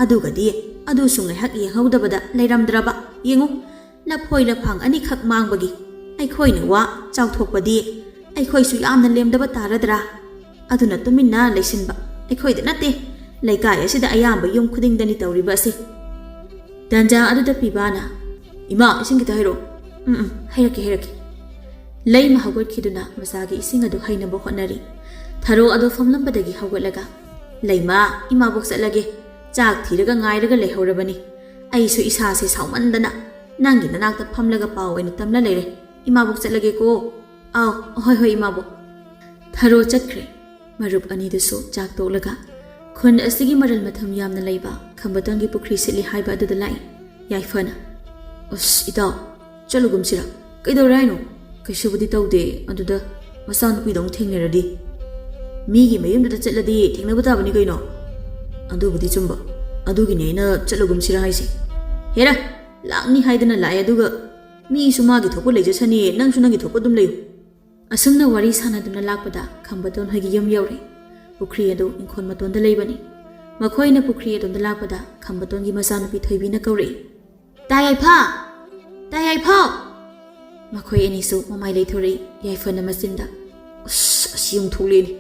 ꯑꯗꯨꯒꯗꯤ ꯑꯗꯨꯁꯨ ꯉꯥꯏꯍꯥꯛ ꯌꯦꯡꯍꯧꯗꯕꯗ ꯂꯩꯔꯝꯗ꯭ꯔꯕ꯫ ꯌꯦꯡꯉꯨ, ꯂꯐꯣꯏ ꯂꯐꯥꯡ ꯑꯅꯤꯈꯛ ꯃꯥꯡꯕꯒꯤ ꯑꯩꯈꯣꯏꯅ ꯋꯥ ꯆꯥꯎꯊꯣꯛꯄꯗꯤ ꯑꯩꯈꯣꯏꯁꯨ ꯌꯥꯝꯅ ꯂꯦꯝꯗꯕ ꯇꯥꯔꯗ꯭ꯔꯥ? ꯑꯗꯨꯅ ꯇꯨꯃꯤꯟꯅ ꯂꯩꯁꯤꯟꯕ ꯑꯩꯈꯣꯏꯗ ꯅꯠꯇꯦ, ꯂꯩꯀꯥꯏ ꯑꯁꯤꯗ ꯑꯌꯥꯝꯕ ꯌꯨꯝ ꯈꯨꯗꯤꯡꯗꯅꯤ ꯇꯧꯔꯤꯕ ꯑꯁꯤ꯫ ꯇꯥꯟꯖꯥ ꯑꯗꯨꯗ ꯄꯤꯕꯥꯅ, "ꯏꯃꯥ, ꯏꯁꯤꯡ ꯈꯤꯇ ꯍꯩꯔꯛꯑꯣ꯫" "ꯎꯝ, ꯎꯝ, ꯍꯩꯔꯛꯀꯦ, ꯍꯩꯔꯛꯀꯦ꯫" ꯂꯩꯃ ꯍꯧꯒꯠꯈꯤꯗꯨꯅ ꯃꯆꯥꯒꯤ ꯏꯁꯤꯡ ꯑꯗꯨ ꯍꯩꯅꯕ ꯍꯣꯠꯅꯔꯤ꯫ ꯊꯔꯣ ꯑꯗꯨ ꯐꯝꯂꯝꯕꯗꯒꯤ ꯍꯧꯒꯠꯂꯒ, "ꯂꯩꯃ, ꯏꯃꯥꯕꯣꯛ ꯆꯠꯂꯒꯦ꯫ ꯆꯥꯛ ꯊꯤꯔꯒ ꯉꯥꯏꯔꯒ ꯂꯩꯍꯧꯔꯕꯅꯤ꯫ ꯑꯩꯁꯨ ꯏꯁꯥꯁꯦ ꯁꯥꯎꯃꯟꯗꯅ ꯅꯪꯒꯤ ꯅꯅꯥꯛꯇ ꯐꯝꯂꯒ ꯄꯥꯎ ꯑꯣꯏꯅ ꯇꯝꯂ ꯂꯩꯔꯦ꯫ ꯏꯃꯥꯕꯣꯛ ꯆꯠꯂꯒꯦꯀꯣ꯫" "ꯑꯥꯎ, ꯍꯣꯏ, ꯍꯣꯏ, ꯏꯃꯥꯕꯣꯛ꯫" ꯊꯔꯣ ꯆꯠꯈ꯭ꯔꯦ꯫ ꯃꯔꯨꯞ ꯑꯅꯤꯗꯨꯁꯨ ꯆꯥꯛ ꯇꯣꯛꯂꯒ ꯈꯨꯟ ꯑꯁꯤꯒꯤ ꯃꯔꯜ ꯃꯊꯨꯝ ꯌꯥꯝꯅ ꯂꯩꯕ ꯈꯝꯕꯇꯣꯟꯒꯤ ꯄꯨꯈ꯭ꯔꯤ ꯁꯤꯠꯂꯤ ꯍꯥꯏꯕ ꯑꯗꯨꯗ ꯂꯥꯛꯏ꯫ ꯌꯥꯏꯐꯅ, "ꯑꯁ, ꯏꯇꯥꯎ, ꯆꯠꯂꯨꯒꯨꯝꯁꯤꯔ?" "ꯀꯩꯗꯧꯔꯦ ꯍꯥꯏꯅꯣ?" "ꯀꯩꯁꯨꯕꯨꯗꯤ ꯇꯧꯗꯦ, ꯑꯗꯨꯗ ꯃꯆꯥꯅꯨꯄꯤꯗꯣ ꯑꯃꯨꯛ ꯊꯦꯡꯅꯔꯗꯤ?" "ꯃꯤꯒꯤ ꯃꯌꯨꯝꯗꯨꯗ ꯆꯠꯂꯗꯤ ꯊꯦꯡꯅꯕ ꯇꯥꯕꯅꯤ ꯀꯩꯅꯣ꯫" "ꯑꯗꯨꯕꯨꯗꯤ ꯆꯨꯝꯕ, ꯑꯗꯨꯒꯤꯅꯦ ꯑꯩꯅ ꯆꯠꯂꯨꯒꯨꯝꯁꯤꯔ ꯍꯥꯏꯁꯦ꯫" "ꯍꯦꯔꯥ, ꯂꯥꯛꯅꯤ ꯍꯥꯏꯗꯅ ꯂꯥꯛꯑꯦ, ꯑꯗꯨꯒ ꯃꯤꯁꯨ ꯃꯥꯒꯤ ꯊꯣꯛꯄ ꯂꯩꯖꯁꯅꯤ, ꯅꯪꯁꯨ ꯅꯪꯒꯤ ꯊꯣꯛꯄ ꯑꯗꯨꯝ ꯂꯩꯌꯨ꯫" ꯑꯁꯨꯝꯅ ꯋꯥꯔꯤ ꯁꯥꯟꯅꯗꯨꯅ ꯂꯥꯛꯄꯗ ꯈꯝꯕꯇꯣꯟ ꯍꯣꯏꯒꯤ ꯌꯨꯝ ꯌꯧꯔꯦ꯫ ꯄꯨꯈ꯭ꯔꯤ ꯑꯗꯨ ꯏꯪꯈꯣꯜ ꯃꯇꯣꯟꯗ ꯂꯩꯕꯅꯤ꯫ ꯃꯈꯣꯏꯅ ꯄꯨꯈ꯭ꯔꯤ ꯑꯗꯣꯝꯗ ꯂꯥꯛꯄꯗ ꯈꯝꯕꯇꯣꯟꯒꯤ ꯃꯆꯥꯅꯨꯄꯤ ꯊꯣꯏꯕꯤꯅ ꯀꯧꯔꯛꯏ, "ꯇꯥ ꯌꯥꯏꯐ! ꯇꯥ ꯌꯥꯏꯐ!" ꯃꯈꯣꯏ ꯑꯅꯤꯁꯨ ꯃꯃꯥꯏ ꯂꯩꯊꯣꯔꯛꯏ꯫ ꯌꯥꯏꯐꯅ ꯃꯆꯤꯟꯗ, "ꯑꯁ, ꯑꯁꯤ ꯑꯃꯨꯛ ꯊꯣꯛꯂꯛꯑꯦꯅꯦ!"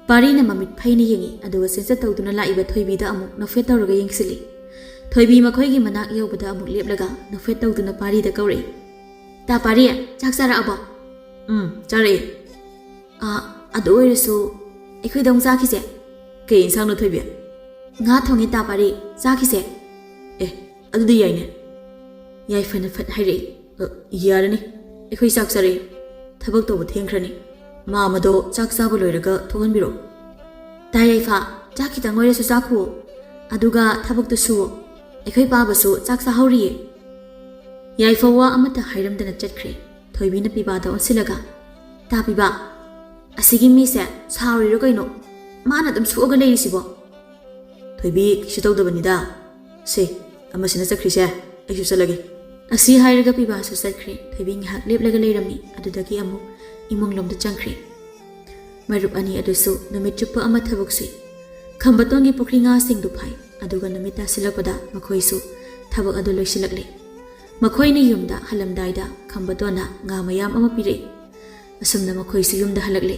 ꯄꯥꯔꯤꯅ ꯃꯃꯤꯠ ꯐꯩꯅ ꯌꯦꯡꯉꯤ, ꯑꯗꯨꯒ ꯆꯦꯟꯆꯠ ꯇꯧꯗꯨꯅ ꯂꯥꯛꯏꯕ ꯊꯣꯏꯕꯤꯗ ꯑꯃꯨꯛ ꯅꯣꯛꯐꯦꯠ ꯇꯧꯔꯒ ꯌꯦꯡꯁꯤꯜꯂꯤ꯫ ꯊꯣꯏꯕꯤ ꯃꯈꯣꯏꯒꯤ ꯃꯅꯥꯛ ꯌꯧꯕꯗ ꯑꯃꯨꯛ ꯂꯦꯞꯂꯒ ꯅꯣꯛꯐꯦꯠ ꯇꯧꯗꯨꯅ ꯄꯥꯔꯤꯗ ꯀꯧꯔꯛꯏ, "ꯇꯥ ꯄꯥꯔꯤ, ꯆꯥꯛ ꯆꯥꯔꯛꯑꯕꯣ?" "ꯎꯝ, ꯆꯥꯔꯛꯑꯦ꯫" "ꯑꯥ, ꯑꯗꯨ ꯑꯣꯏꯔꯁꯨ ꯑꯩꯈꯣꯏꯗ ꯑꯃꯨꯛ ꯆꯥꯈꯤꯁꯦ꯫" "ꯀꯩ ꯏꯟꯁꯥꯡꯅꯣ ꯊꯣꯏꯕꯤ?" "ꯉꯥ ꯊꯣꯡꯉꯦ ꯇꯥ ꯄꯥꯔꯤ, ꯆꯥꯈꯤꯁꯦ꯫" "ꯑꯦ, ꯑꯗꯨꯗꯤ ꯌꯥꯏꯅꯦ꯫" ꯌꯥꯏꯐꯅ ꯐꯠ ꯍꯥꯏꯔꯛꯏ, "ꯑ, ꯌꯥꯔꯅꯤ, ꯑꯩꯈꯣꯏ ꯆꯥꯛ ꯆꯥꯔꯛꯑꯦ, ꯊꯕꯛ ꯇꯧꯕ ꯊꯦꯡꯈ꯭ꯔꯅꯤ, ꯃꯥ ꯑꯃꯗꯣ ꯆꯥꯛ ꯆꯥꯕ ꯂꯣꯏꯔꯒ ꯊꯣꯛꯍꯟꯕꯤꯔꯛꯑꯣ꯫" "ꯇꯥ ꯌꯥꯏꯐ, ꯆꯥꯛ ꯈꯤꯇꯪ ꯑꯣꯏꯔꯁꯨ ꯆꯥꯈꯨꯑꯣ, ꯑꯗꯨꯒ ꯊꯕꯛꯇꯨ ꯁꯨꯑꯣ, ꯑꯩꯈꯣꯏ ꯄꯥꯕꯁꯨ ꯆꯥꯛ ꯆꯥꯍꯧꯔꯤꯌꯦ꯫" ꯌꯥꯏꯐ ꯋꯥ ꯑꯃꯠꯇ ꯍꯥꯏꯔꯝꯗꯅ ꯆꯠꯈ꯭ꯔꯦ꯫ ꯊꯣꯏꯕꯤꯅ ꯄꯤꯕꯥꯗ ꯑꯣꯟꯁꯤꯜꯂꯒ, "ꯇꯥ ꯄꯤꯕꯥ, ꯑꯁꯤꯒꯤ ꯃꯤꯁꯦ ꯁꯥꯎꯔꯤꯔꯣ ꯀꯩꯅꯣ? ꯃꯥꯅ ꯑꯗꯨꯝ ꯁꯣꯛꯑꯒ ꯂꯩꯔꯤꯁꯤꯕꯣ?" "ꯊꯣꯏꯕꯤ, ꯀꯩꯁꯨ ꯇꯧꯗꯕꯅꯤꯗ꯫ ꯁꯦ, ꯑꯃꯁꯤꯅ ꯆꯠꯈ꯭ꯔꯤꯁꯦ, ꯑꯩꯁꯨ ꯆꯠꯂꯒꯦ꯫" ꯑꯁꯤ ꯍꯥꯏꯔꯒ ꯄꯤꯕꯥꯁꯨ ꯆꯠꯈ꯭ꯔꯦ꯫ ꯊꯣꯏꯕꯤ ꯉꯥꯏꯍꯥꯛ ꯂꯦꯞꯂꯒ ꯂꯩꯔꯝꯃꯤ, ꯑꯗꯨꯗꯒꯤ ꯑꯃꯨꯛ ꯏꯃꯨꯡꯂꯣꯝꯗ ꯆꯪꯈ꯭ꯔꯦ꯫ ꯃꯔꯨꯞ ꯑꯅꯤ ꯑꯗꯨꯁꯨ ꯅꯨꯃꯤꯠ ꯆꯨꯞꯄ ꯑꯃ ꯊꯕꯛ ꯁꯨꯏ꯫ ꯈꯝꯕꯇꯣꯟꯒꯤ ꯄꯨꯈ꯭ꯔꯤ ꯉꯥꯁꯤꯡꯗꯨ ꯐꯥꯏ, ꯑꯗꯨꯒ ꯅꯨꯃꯤꯠ ꯇꯥꯁꯤꯜꯂꯛꯄꯗ ꯃꯈꯣꯏꯁꯨ ꯊꯕꯛ ꯑꯗꯨ ꯂꯣꯏꯁꯤꯜꯂꯛꯂꯦ꯫ ꯃꯈꯣꯏꯅ ꯌꯨꯝꯗ ꯍꯜꯂꯝꯗꯥꯏꯗ ꯈꯝꯕꯇꯣꯟꯅ ꯉꯥ ꯃꯌꯥꯝ ꯑꯃ ꯄꯤꯔꯛꯏ꯫ ꯑꯁꯨꯝꯅ ꯃꯈꯣꯏꯁꯨ ꯌꯨꯝꯗ ꯍꯜꯂꯛꯂꯦ꯫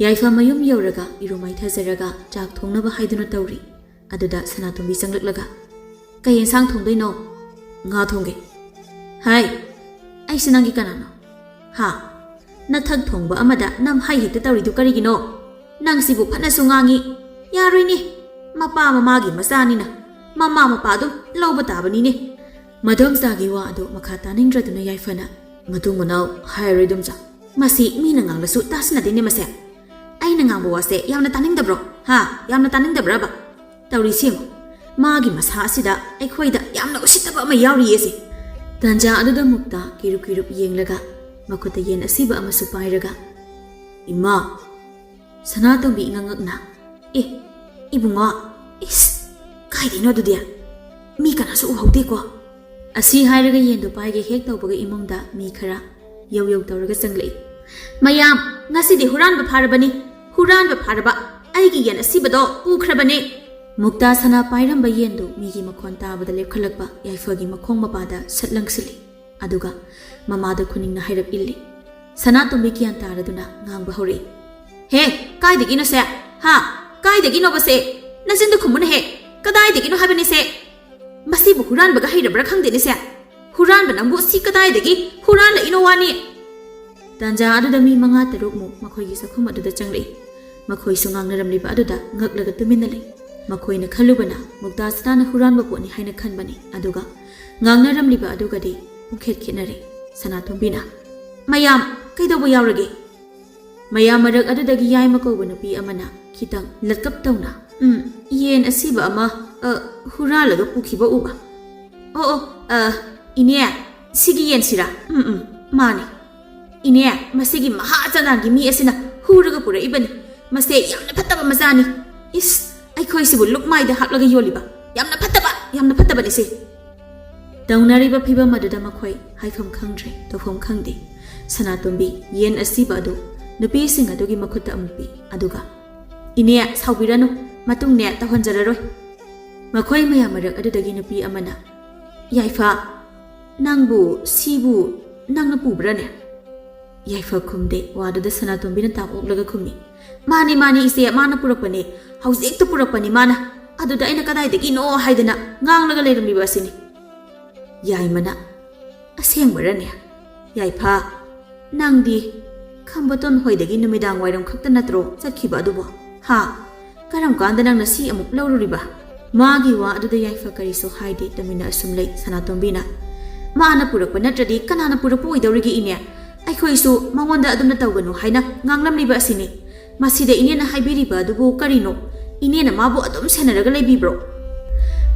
ꯌꯥꯏꯐ ꯃꯌꯨꯝ ꯌꯧꯔꯒ ꯏꯔꯨ ꯃꯥꯏꯊꯖꯔꯒ ꯆꯥꯛ ꯊꯣꯡꯅꯕ ꯍꯥꯏꯗꯨꯅ ꯇꯧꯔꯤ꯫ ꯑꯗꯨꯗ ꯁꯅꯥꯇꯣꯝꯕꯤ ꯆꯪꯂꯛꯂꯒ, "ꯀꯩ ꯌꯦꯟꯁꯥꯡ ꯊꯣꯡꯗꯣꯏꯅꯣ?" "ꯉꯥ ꯊꯣꯡꯒꯦ꯫" "ꯍꯥꯏ, ꯑꯩꯁꯦ ꯅꯪꯒꯤ ꯀꯅꯥꯅꯣ? ꯍꯥ? ꯅꯊꯛ ꯊꯣꯡꯕ ꯑꯃꯗ ꯅꯝ ꯍꯩ ꯍꯦꯛꯇ ꯇꯧꯔꯤꯗꯨ ꯀꯔꯤꯒꯤꯅꯣ? ꯅꯪꯁꯤꯕꯨ ꯐꯠꯅꯁꯨ ꯉꯥꯡꯉꯤ꯫ ꯌꯥꯔꯣꯏꯅꯦ꯫ ꯃꯄꯥ ꯃꯃꯥꯒꯤ ꯃꯆꯥꯅꯤꯅ ꯃꯃꯥ ꯃꯄꯥ ꯑꯗꯨꯝ ꯂꯧꯕ ꯇꯥꯕꯅꯤꯅꯦ꯫" ꯃꯗꯣꯝꯆꯥꯒꯤ ꯋꯥ ꯑꯗꯨ ꯃꯈꯥ ꯇꯥꯅꯤꯡꯗ꯭ꯔꯗꯨꯅ ꯌꯥꯏꯐꯅ, "ꯃꯇꯨꯡ ꯃꯅꯥꯎ ꯍꯥꯏꯔꯔꯣꯏ, ꯏꯗꯣꯝꯆꯥ꯫ ꯃꯁꯤ ꯃꯤꯅ ꯉꯥꯡꯂꯁꯨ ꯇꯥꯁꯤꯟꯅꯗꯦꯅꯦ ꯃꯁꯦ꯫ ꯑꯩꯅ ꯉꯥꯡꯕ ꯋꯥꯁꯦ ꯌꯥꯝꯅ ꯇꯥꯅꯤꯡꯗꯕ꯭ꯔꯣ? ꯍꯥ? ꯌꯥꯝꯅ ꯇꯥꯅꯤꯡꯗꯕ꯭ꯔꯕ? ꯇꯧꯔꯤꯁꯤ ꯌꯦꯡꯉꯨ꯫ ꯃꯥꯒꯤ ꯃꯁꯥ ꯑꯁꯤꯗ ꯑꯩꯈꯣꯏꯗ ꯌꯥꯝꯅ ꯎꯁꯤꯠꯇꯕ ꯑꯃ ꯌꯥꯎꯔꯤꯌꯦ ꯁꯤ꯫" ꯇꯥꯟꯖꯥ ꯑꯗꯨꯗ ꯃꯨꯛꯇ ꯀꯤꯔꯨꯞ ꯀꯤꯔꯨꯞ ꯌꯦꯡꯂꯒ ꯃꯈꯨꯠꯇ ꯌꯦꯟ ꯑꯁꯤꯕ ꯑꯃꯁꯨ ꯄꯥꯏꯔꯒ, "ꯏꯃꯥ!" ꯁꯅꯥꯇꯣꯝꯕꯤ ꯉꯛꯉꯛꯅ, "ꯑꯦ, ꯏꯕꯨꯡꯉꯣ, ꯏꯁ, ꯀꯥꯏꯗꯩꯅꯣ ꯑꯗꯨꯗꯤ? ꯃꯤ ꯀꯅꯥꯁꯨ ꯎꯍꯧꯗꯦꯀꯣ?" ꯑꯁꯤ ꯍꯥꯏꯔꯒ ꯌꯦꯟꯗꯣ ꯄꯥꯏꯒꯦ ꯍꯦꯛ ꯇꯧꯕꯒ ꯏꯃꯨꯡꯗ ꯃꯤ ꯈꯔ ꯌꯧ ꯌꯧ ꯇꯧꯔꯒ ꯆꯪꯂꯛꯏ꯫ "ꯃꯌꯥꯝ, ꯉꯁꯤꯗꯤ ꯍꯨꯔꯥꯟꯕ ꯐꯥꯔꯕꯅꯤ꯫ ꯍꯨꯔꯥꯟꯕ ꯐꯥꯔꯕ꯫ ꯑꯩꯒꯤ ꯌꯦꯟ ꯑꯁꯤꯕꯗꯣ ꯄꯨꯈ꯭ꯔꯕꯅꯤ꯫" ꯃꯨꯛꯇꯥ ꯁꯅꯥ ꯄꯥꯏꯔꯝꯕ ꯌꯦꯟꯗꯨ ꯃꯤꯒꯤ ꯃꯈꯣꯟ ꯇꯥꯕꯗ ꯂꯦꯞꯈꯠꯂꯛꯄ ꯌꯥꯏꯐꯒꯤ ꯃꯈꯣꯡ ꯃꯄꯥꯗ ꯁꯠ ꯂꯪꯁꯤꯜꯂꯤ꯫ ꯑꯗꯨꯒ ꯃꯃꯥꯗ ꯈꯨꯅꯤꯡꯅ ꯍꯥꯏꯔꯞ ꯏꯜꯂꯤ꯫ ꯁꯅꯥꯇꯣꯝꯕꯤ ꯒ꯭ꯌꯥꯟ ꯇꯥꯔꯗꯨꯅ ꯉꯥꯡꯕ ꯍꯧꯔꯛꯏ꯫ "ꯍꯦ, ꯀꯥꯏꯗꯒꯤꯅꯣ ꯁꯦ? ꯍꯥ? ꯀꯥꯏꯗꯒꯤꯅꯣꯕ ꯁꯦ? ꯅꯆꯤꯟꯗꯣ ꯈꯨꯝꯃꯨꯅꯦ ꯍꯦ꯫ ꯀꯗꯥꯏꯗꯒꯤꯅꯣ ꯍꯥꯏꯕꯅꯤ ꯁꯦ? ꯃꯁꯤꯕꯨ ꯍꯨꯔꯥꯟꯕꯒ ꯍꯩꯔꯕ꯭ꯔꯥ ꯈꯪꯗꯦꯅꯦ ꯁꯦ꯫ ꯍꯨꯔꯥꯟꯕ ꯅꯪꯕꯨ ꯁꯤ ꯀꯗꯥꯏꯗꯒꯤ ꯍꯨꯔꯥꯜꯂꯛꯏꯅꯣ ꯋꯥꯅꯤ?" ꯇꯥꯟꯖꯥ ꯑꯗꯨꯗ ꯃꯤ ꯃꯉꯥ ꯇꯔꯨꯛꯃꯨꯛ ꯃꯈꯣꯏꯒꯤ ꯆꯥꯛꯈꯨꯝ ꯑꯗꯨꯗ ꯆꯪꯂꯛꯏ꯫ ꯃꯈꯣꯏꯁꯨ ꯉꯥꯡꯅꯔꯝꯂꯤꯕ ꯑꯗꯨꯗ ꯉꯛꯂꯒ ꯇꯨꯃꯤꯟꯅ ꯂꯩ꯫ ꯃꯈꯣꯏꯅ ꯈꯜꯂꯨꯕꯅ ꯃꯨꯛꯇꯥ ꯁꯅꯥꯅ ꯍꯨꯔꯥꯟꯕ ꯄꯣꯠꯅꯤ ꯍꯥꯏꯅ ꯈꯟꯕꯅꯤ꯫ ꯑꯗꯨꯒ ꯉꯥꯡꯅꯔꯝꯂꯤꯕ ꯑꯗꯨꯒꯗꯤ ꯄꯨꯡꯈꯦꯠ ꯈꯦꯠꯅꯔꯦ꯫ ꯁꯅꯥꯇꯣꯝꯕꯤꯅ, "ꯃꯌꯥꯝ, ꯀꯩꯗꯧꯕ ꯌꯥꯎꯔꯒꯦ?" ꯃꯌꯥꯝ ꯃꯔꯛ ꯑꯗꯨꯗꯒꯤ ꯌꯥꯏꯃ ꯀꯧꯕ ꯅꯨꯄꯤ ꯑꯃꯅ ꯈꯤꯇꯪ ꯂꯠꯀꯞ ꯇꯧꯅ, "ꯎꯝ, ꯌꯦꯟ ꯑꯁꯤꯕ ꯑꯃ, ꯑ, ꯍꯨꯔꯥꯜꯂꯒ ꯄꯨꯈꯤꯕ ꯎꯕ꯫" "ꯑꯣ, ꯑꯣ, ꯑ, ꯏꯅꯦ, ꯁꯤꯒꯤ ꯌꯦꯟꯁꯤꯔꯥ? ꯎꯝ, ꯎꯝ, ꯃꯥꯅꯤ꯫ ꯏꯅꯦ, ꯃꯁꯤꯒꯤ ꯃꯍꯥ ꯆꯅꯥꯟꯒꯤ ꯃꯤ ꯑꯁꯤꯅ ꯍꯨꯔꯒ ꯄꯨꯔꯛꯏꯕꯅꯤ꯫ ꯃꯁꯦ ꯌꯥꯝꯅ ꯐꯠꯇꯕ ꯃꯆꯥꯅꯤ꯫ ꯏꯁ, ꯑꯩꯈꯣꯏꯁꯤꯕꯨ ꯂꯨꯛꯃꯥꯏꯗ ꯍꯥꯞꯂꯒ ꯌꯣꯜꯂꯤꯕ꯫ ꯌꯥꯝꯅ ꯐꯠꯇꯕ, ꯌꯥꯝꯅ ꯐꯠꯇꯕꯅꯤ ꯁꯤ꯫" ꯇꯧꯅꯔꯤꯕ ꯐꯤꯕꯝ ꯑꯗꯨꯗ ꯃꯈꯣꯏ ꯍꯥꯏꯐꯝ ꯈꯪꯗ꯭ꯔꯦ, ꯇꯧꯐꯝ ꯈꯪꯗꯦ꯫ ꯁꯅꯥꯇꯣꯝꯕꯤ ꯌꯦꯟ ꯑꯁꯤꯕ ꯑꯗꯨ ꯅꯨꯄꯤꯁꯤꯡ ꯑꯗꯨꯒꯤ ꯃꯈꯨꯠꯇ ꯑꯃꯨꯛ ꯄꯤ꯫ ꯑꯗꯨꯒ, "ꯏꯅꯦ, ꯁꯥꯎꯕꯤꯔꯅꯨ, ꯃꯇꯨꯡꯅꯦ ꯇꯧꯍꯟꯖꯔꯔꯣꯏ꯫" ꯃꯈꯣꯏ ꯃꯌꯥꯝ ꯃꯔꯛ ꯑꯗꯨꯗꯒꯤ ꯅꯨꯄꯤ ꯑꯃꯅ, "ꯌꯥꯏꯐ, ꯅꯪꯕꯨ ꯁꯤꯕꯨ ꯅꯪꯅ ꯄꯨꯕ꯭ꯔꯥꯅꯦ?" ꯌꯥꯏꯐ ꯈꯨꯝꯗꯦ꯫ ꯋꯥꯗꯨꯗ ꯁꯅꯥꯇꯣꯝꯕꯤꯅ ꯇꯥꯞ ꯑꯣꯛꯂꯒ ꯈꯨꯝꯃꯤ, "ꯃꯥꯅꯤ, ꯃꯥꯅꯤ ꯏꯆꯦ, ꯃꯥꯅ ꯄꯨꯔꯛꯄꯅꯦ꯫ ꯍꯧꯖꯤꯛꯇ ꯄꯨꯔꯛꯄꯅꯤ ꯃꯥꯅ꯫ ꯑꯗꯨꯗ ꯑꯩꯅ ꯀꯗꯥꯏꯗꯒꯤꯅꯣ ꯍꯥꯏꯗꯅ ꯉꯥꯡꯂꯒ ꯂꯩꯔꯝꯂꯤꯕ ꯑꯁꯤꯅꯤ꯫" ꯌꯥꯏꯃꯅ, "ꯑꯁꯦꯡꯕꯔꯅꯦ? ꯌꯥꯏꯐ, ꯅꯪꯗꯤ ꯈꯝꯕꯇꯣꯟ ꯍꯣꯏꯗꯒꯤ ꯅꯨꯃꯤꯗꯥꯡ ꯋꯥꯏꯔꯝ ꯈꯛꯇ ꯅꯠꯇ꯭ꯔꯣ ꯆꯠꯈꯤꯕ ꯑꯗꯨꯕꯣ? ꯍꯥ? ꯀꯔꯝ ꯀꯥꯟꯗ ꯅꯪꯅ ꯁꯤ ꯑꯃꯨꯛ ꯂꯧꯔꯨꯔꯤꯕ?" ꯃꯥꯒꯤ ꯋꯥ ꯑꯗꯨꯗ ꯌꯥꯏꯐ ꯀꯔꯤꯁꯨ ꯍꯥꯏꯗꯦ, ꯇꯨꯃꯤꯟꯅ ꯑꯁꯨꯝ ꯂꯩ꯫ ꯁꯅꯥꯇꯣꯝꯕꯤꯅ, "ꯃꯥꯅ ꯄꯨꯔꯛꯄ ꯅꯠꯇ꯭ꯔꯗꯤ ꯀꯅꯥꯅ ꯄꯨꯔꯛꯄ ꯑꯣꯏꯗꯧꯔꯤꯒꯦ ꯏꯅꯦ? ꯑꯩꯈꯣꯏꯁꯨ ꯃꯉꯣꯟꯗ ꯑꯗꯨꯝꯅ ꯇꯧꯒꯅꯨ ꯍꯥꯏꯅ ꯉꯥꯡꯂꯝꯂꯤꯕ ꯑꯁꯤꯅꯤ꯫ ꯃꯁꯤꯗ ꯏꯅꯦꯅ ꯍꯥꯏꯕꯤꯔꯤꯕ ꯑꯗꯨꯕꯨ ꯀꯔꯤꯅꯣ? ꯏꯅꯦꯅ ꯃꯥꯕꯨ ꯑꯗꯨꯝ ꯁꯦꯟꯅꯔꯒ ꯂꯩꯕꯤꯕ꯭ꯔꯣ?"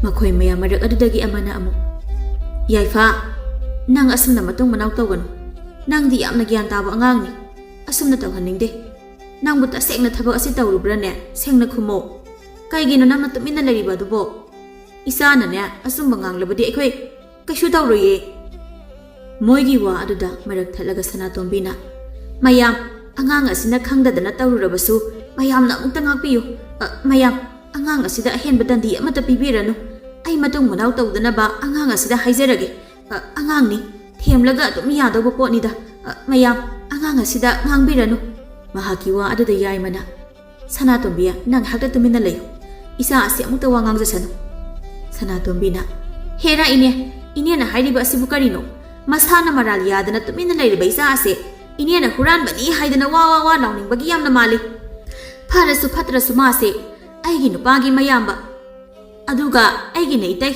ꯃꯈꯣꯏ ꯃꯌꯥꯝ ꯃꯔꯛ ꯑꯗꯨꯗꯒꯤ ꯑꯃꯅ ꯑꯃꯨꯛ, "ꯌꯥꯏꯐ, ꯅꯪ ꯑꯁꯨꯝꯅ ꯃꯇꯨꯡ ꯃꯅꯥꯎ ꯇꯧꯒꯅꯨ꯫ ꯅꯪꯗꯤ ꯌꯥꯝꯅ ꯒ꯭ꯌꯥꯟ ꯇꯥꯕ ꯑꯉꯥꯡꯅꯤ꯫ ꯑꯁꯨꯝꯅ ꯇꯧꯍꯟꯅꯤꯡꯗꯦ꯫ ꯅꯪꯕꯨ ꯇꯁꯦꯡꯅ ꯊꯕꯛ ꯑꯁꯤ ꯇꯧꯔꯨꯕ꯭ꯔꯥꯅꯦ? ꯁꯦꯡꯅ ꯈꯨꯝꯃꯣ꯫ ꯀꯩꯒꯤꯅꯣ ꯅꯪꯅ ꯇꯨꯃꯤꯟꯅ ꯂꯩꯔꯤꯕ ꯑꯗꯨꯕꯣ? ꯏꯆꯥꯅꯅꯦ ꯑꯆꯨꯝꯕ ꯉꯥꯡꯂꯕꯗꯤ ꯑꯩꯈꯣꯏ ꯀꯩꯁꯨ ꯇꯧꯔꯣꯏꯌꯦ꯫" ꯃꯣꯏꯒꯤ ꯋꯥ ꯑꯗꯨꯗ ꯃꯔꯛ ꯊꯠꯂꯒ ꯁꯅꯥꯇꯣꯝꯕꯤꯅ, "ꯃꯌꯥꯝ, ꯑꯉꯥꯡ ꯑꯁꯤꯅ ꯈꯪꯗꯗꯅ ꯇꯧꯔꯨꯔꯕꯁꯨ ꯃꯌꯥꯝꯅ ꯑꯃꯨꯛꯇ ꯉꯥꯛꯄꯤꯌꯨ꯫ ꯑ, ꯃꯌꯥꯝ, ꯑꯉꯥꯡ ꯑꯁꯤꯗ ꯑꯍꯦꯟꯕ ꯗꯟꯗꯤ ꯑꯃꯠꯇ ꯄꯤꯕꯤꯔꯅꯨ꯫ ꯑꯩ ꯃꯇꯨꯡ ꯃꯅꯥꯎ ꯇꯧꯗꯅꯕ ꯑꯉꯥꯡ ꯑꯁꯤꯗ ꯍꯥꯏꯖꯔꯒꯦ꯫ ꯑ, ꯑꯉꯥꯡꯅꯤ, ꯊꯦꯝꯂꯒ ꯑꯗꯨꯝ ꯌꯥꯗꯧꯕ ꯄꯣꯠꯅꯤꯗ꯫ ꯑ, ꯃꯌꯥꯝ, ꯑꯉꯥꯡ ꯑꯁꯤꯗ ꯉꯥꯡꯕꯤꯔꯅꯨ꯫ ꯃꯍꯥꯛꯀꯤ ꯋꯥ ꯑꯗꯨꯗ ꯌꯥꯏꯃꯅ, "ꯁꯅꯥꯇꯣꯝꯕꯤ, ꯅꯪ ꯉꯥꯏꯍꯥꯛꯇ ꯇꯨꯃꯤꯟꯅ ꯂꯩꯌꯨ꯫ ꯏꯆꯥ ꯑꯁꯤ ꯑꯃꯨꯛꯇ ꯋꯥ ꯉꯥꯡꯖꯁꯅꯨ꯫" ꯁꯅꯥꯇꯣꯝꯕꯤꯅ, "ꯍꯦꯔꯥ ꯏꯅꯦ, ꯏꯅꯦꯅ ꯍꯥꯏꯔꯤꯕ ꯑꯁꯤꯕꯨ ꯀꯔꯤꯅꯣ? ꯃꯁꯥꯅ ꯃꯔꯥꯜ ꯌꯥꯗꯅ ꯇꯨꯃꯤꯟꯅ ꯂꯩꯔꯤꯕ ꯏꯆꯥ ꯑꯁꯦ ꯏꯅꯦꯅ ꯍꯨꯔꯥꯟꯕꯅꯤ ꯍꯥꯏꯗꯅ ꯋꯥ ꯋꯥ ꯋꯥ ꯂꯥꯎꯅꯤꯡꯕꯒꯤ ꯌꯥꯝꯅ ꯃꯥꯜꯂꯤ꯫ ꯐꯔꯁꯨ ꯐꯠꯇ꯭ꯔꯁꯨ ꯃꯥꯁꯦ ꯑꯩꯒꯤ ꯅꯨꯄꯥꯒꯤ ꯃꯌꯥꯝꯕ, ꯑꯗꯨꯒ ꯑꯩꯒꯤꯅ ꯏꯇꯩ,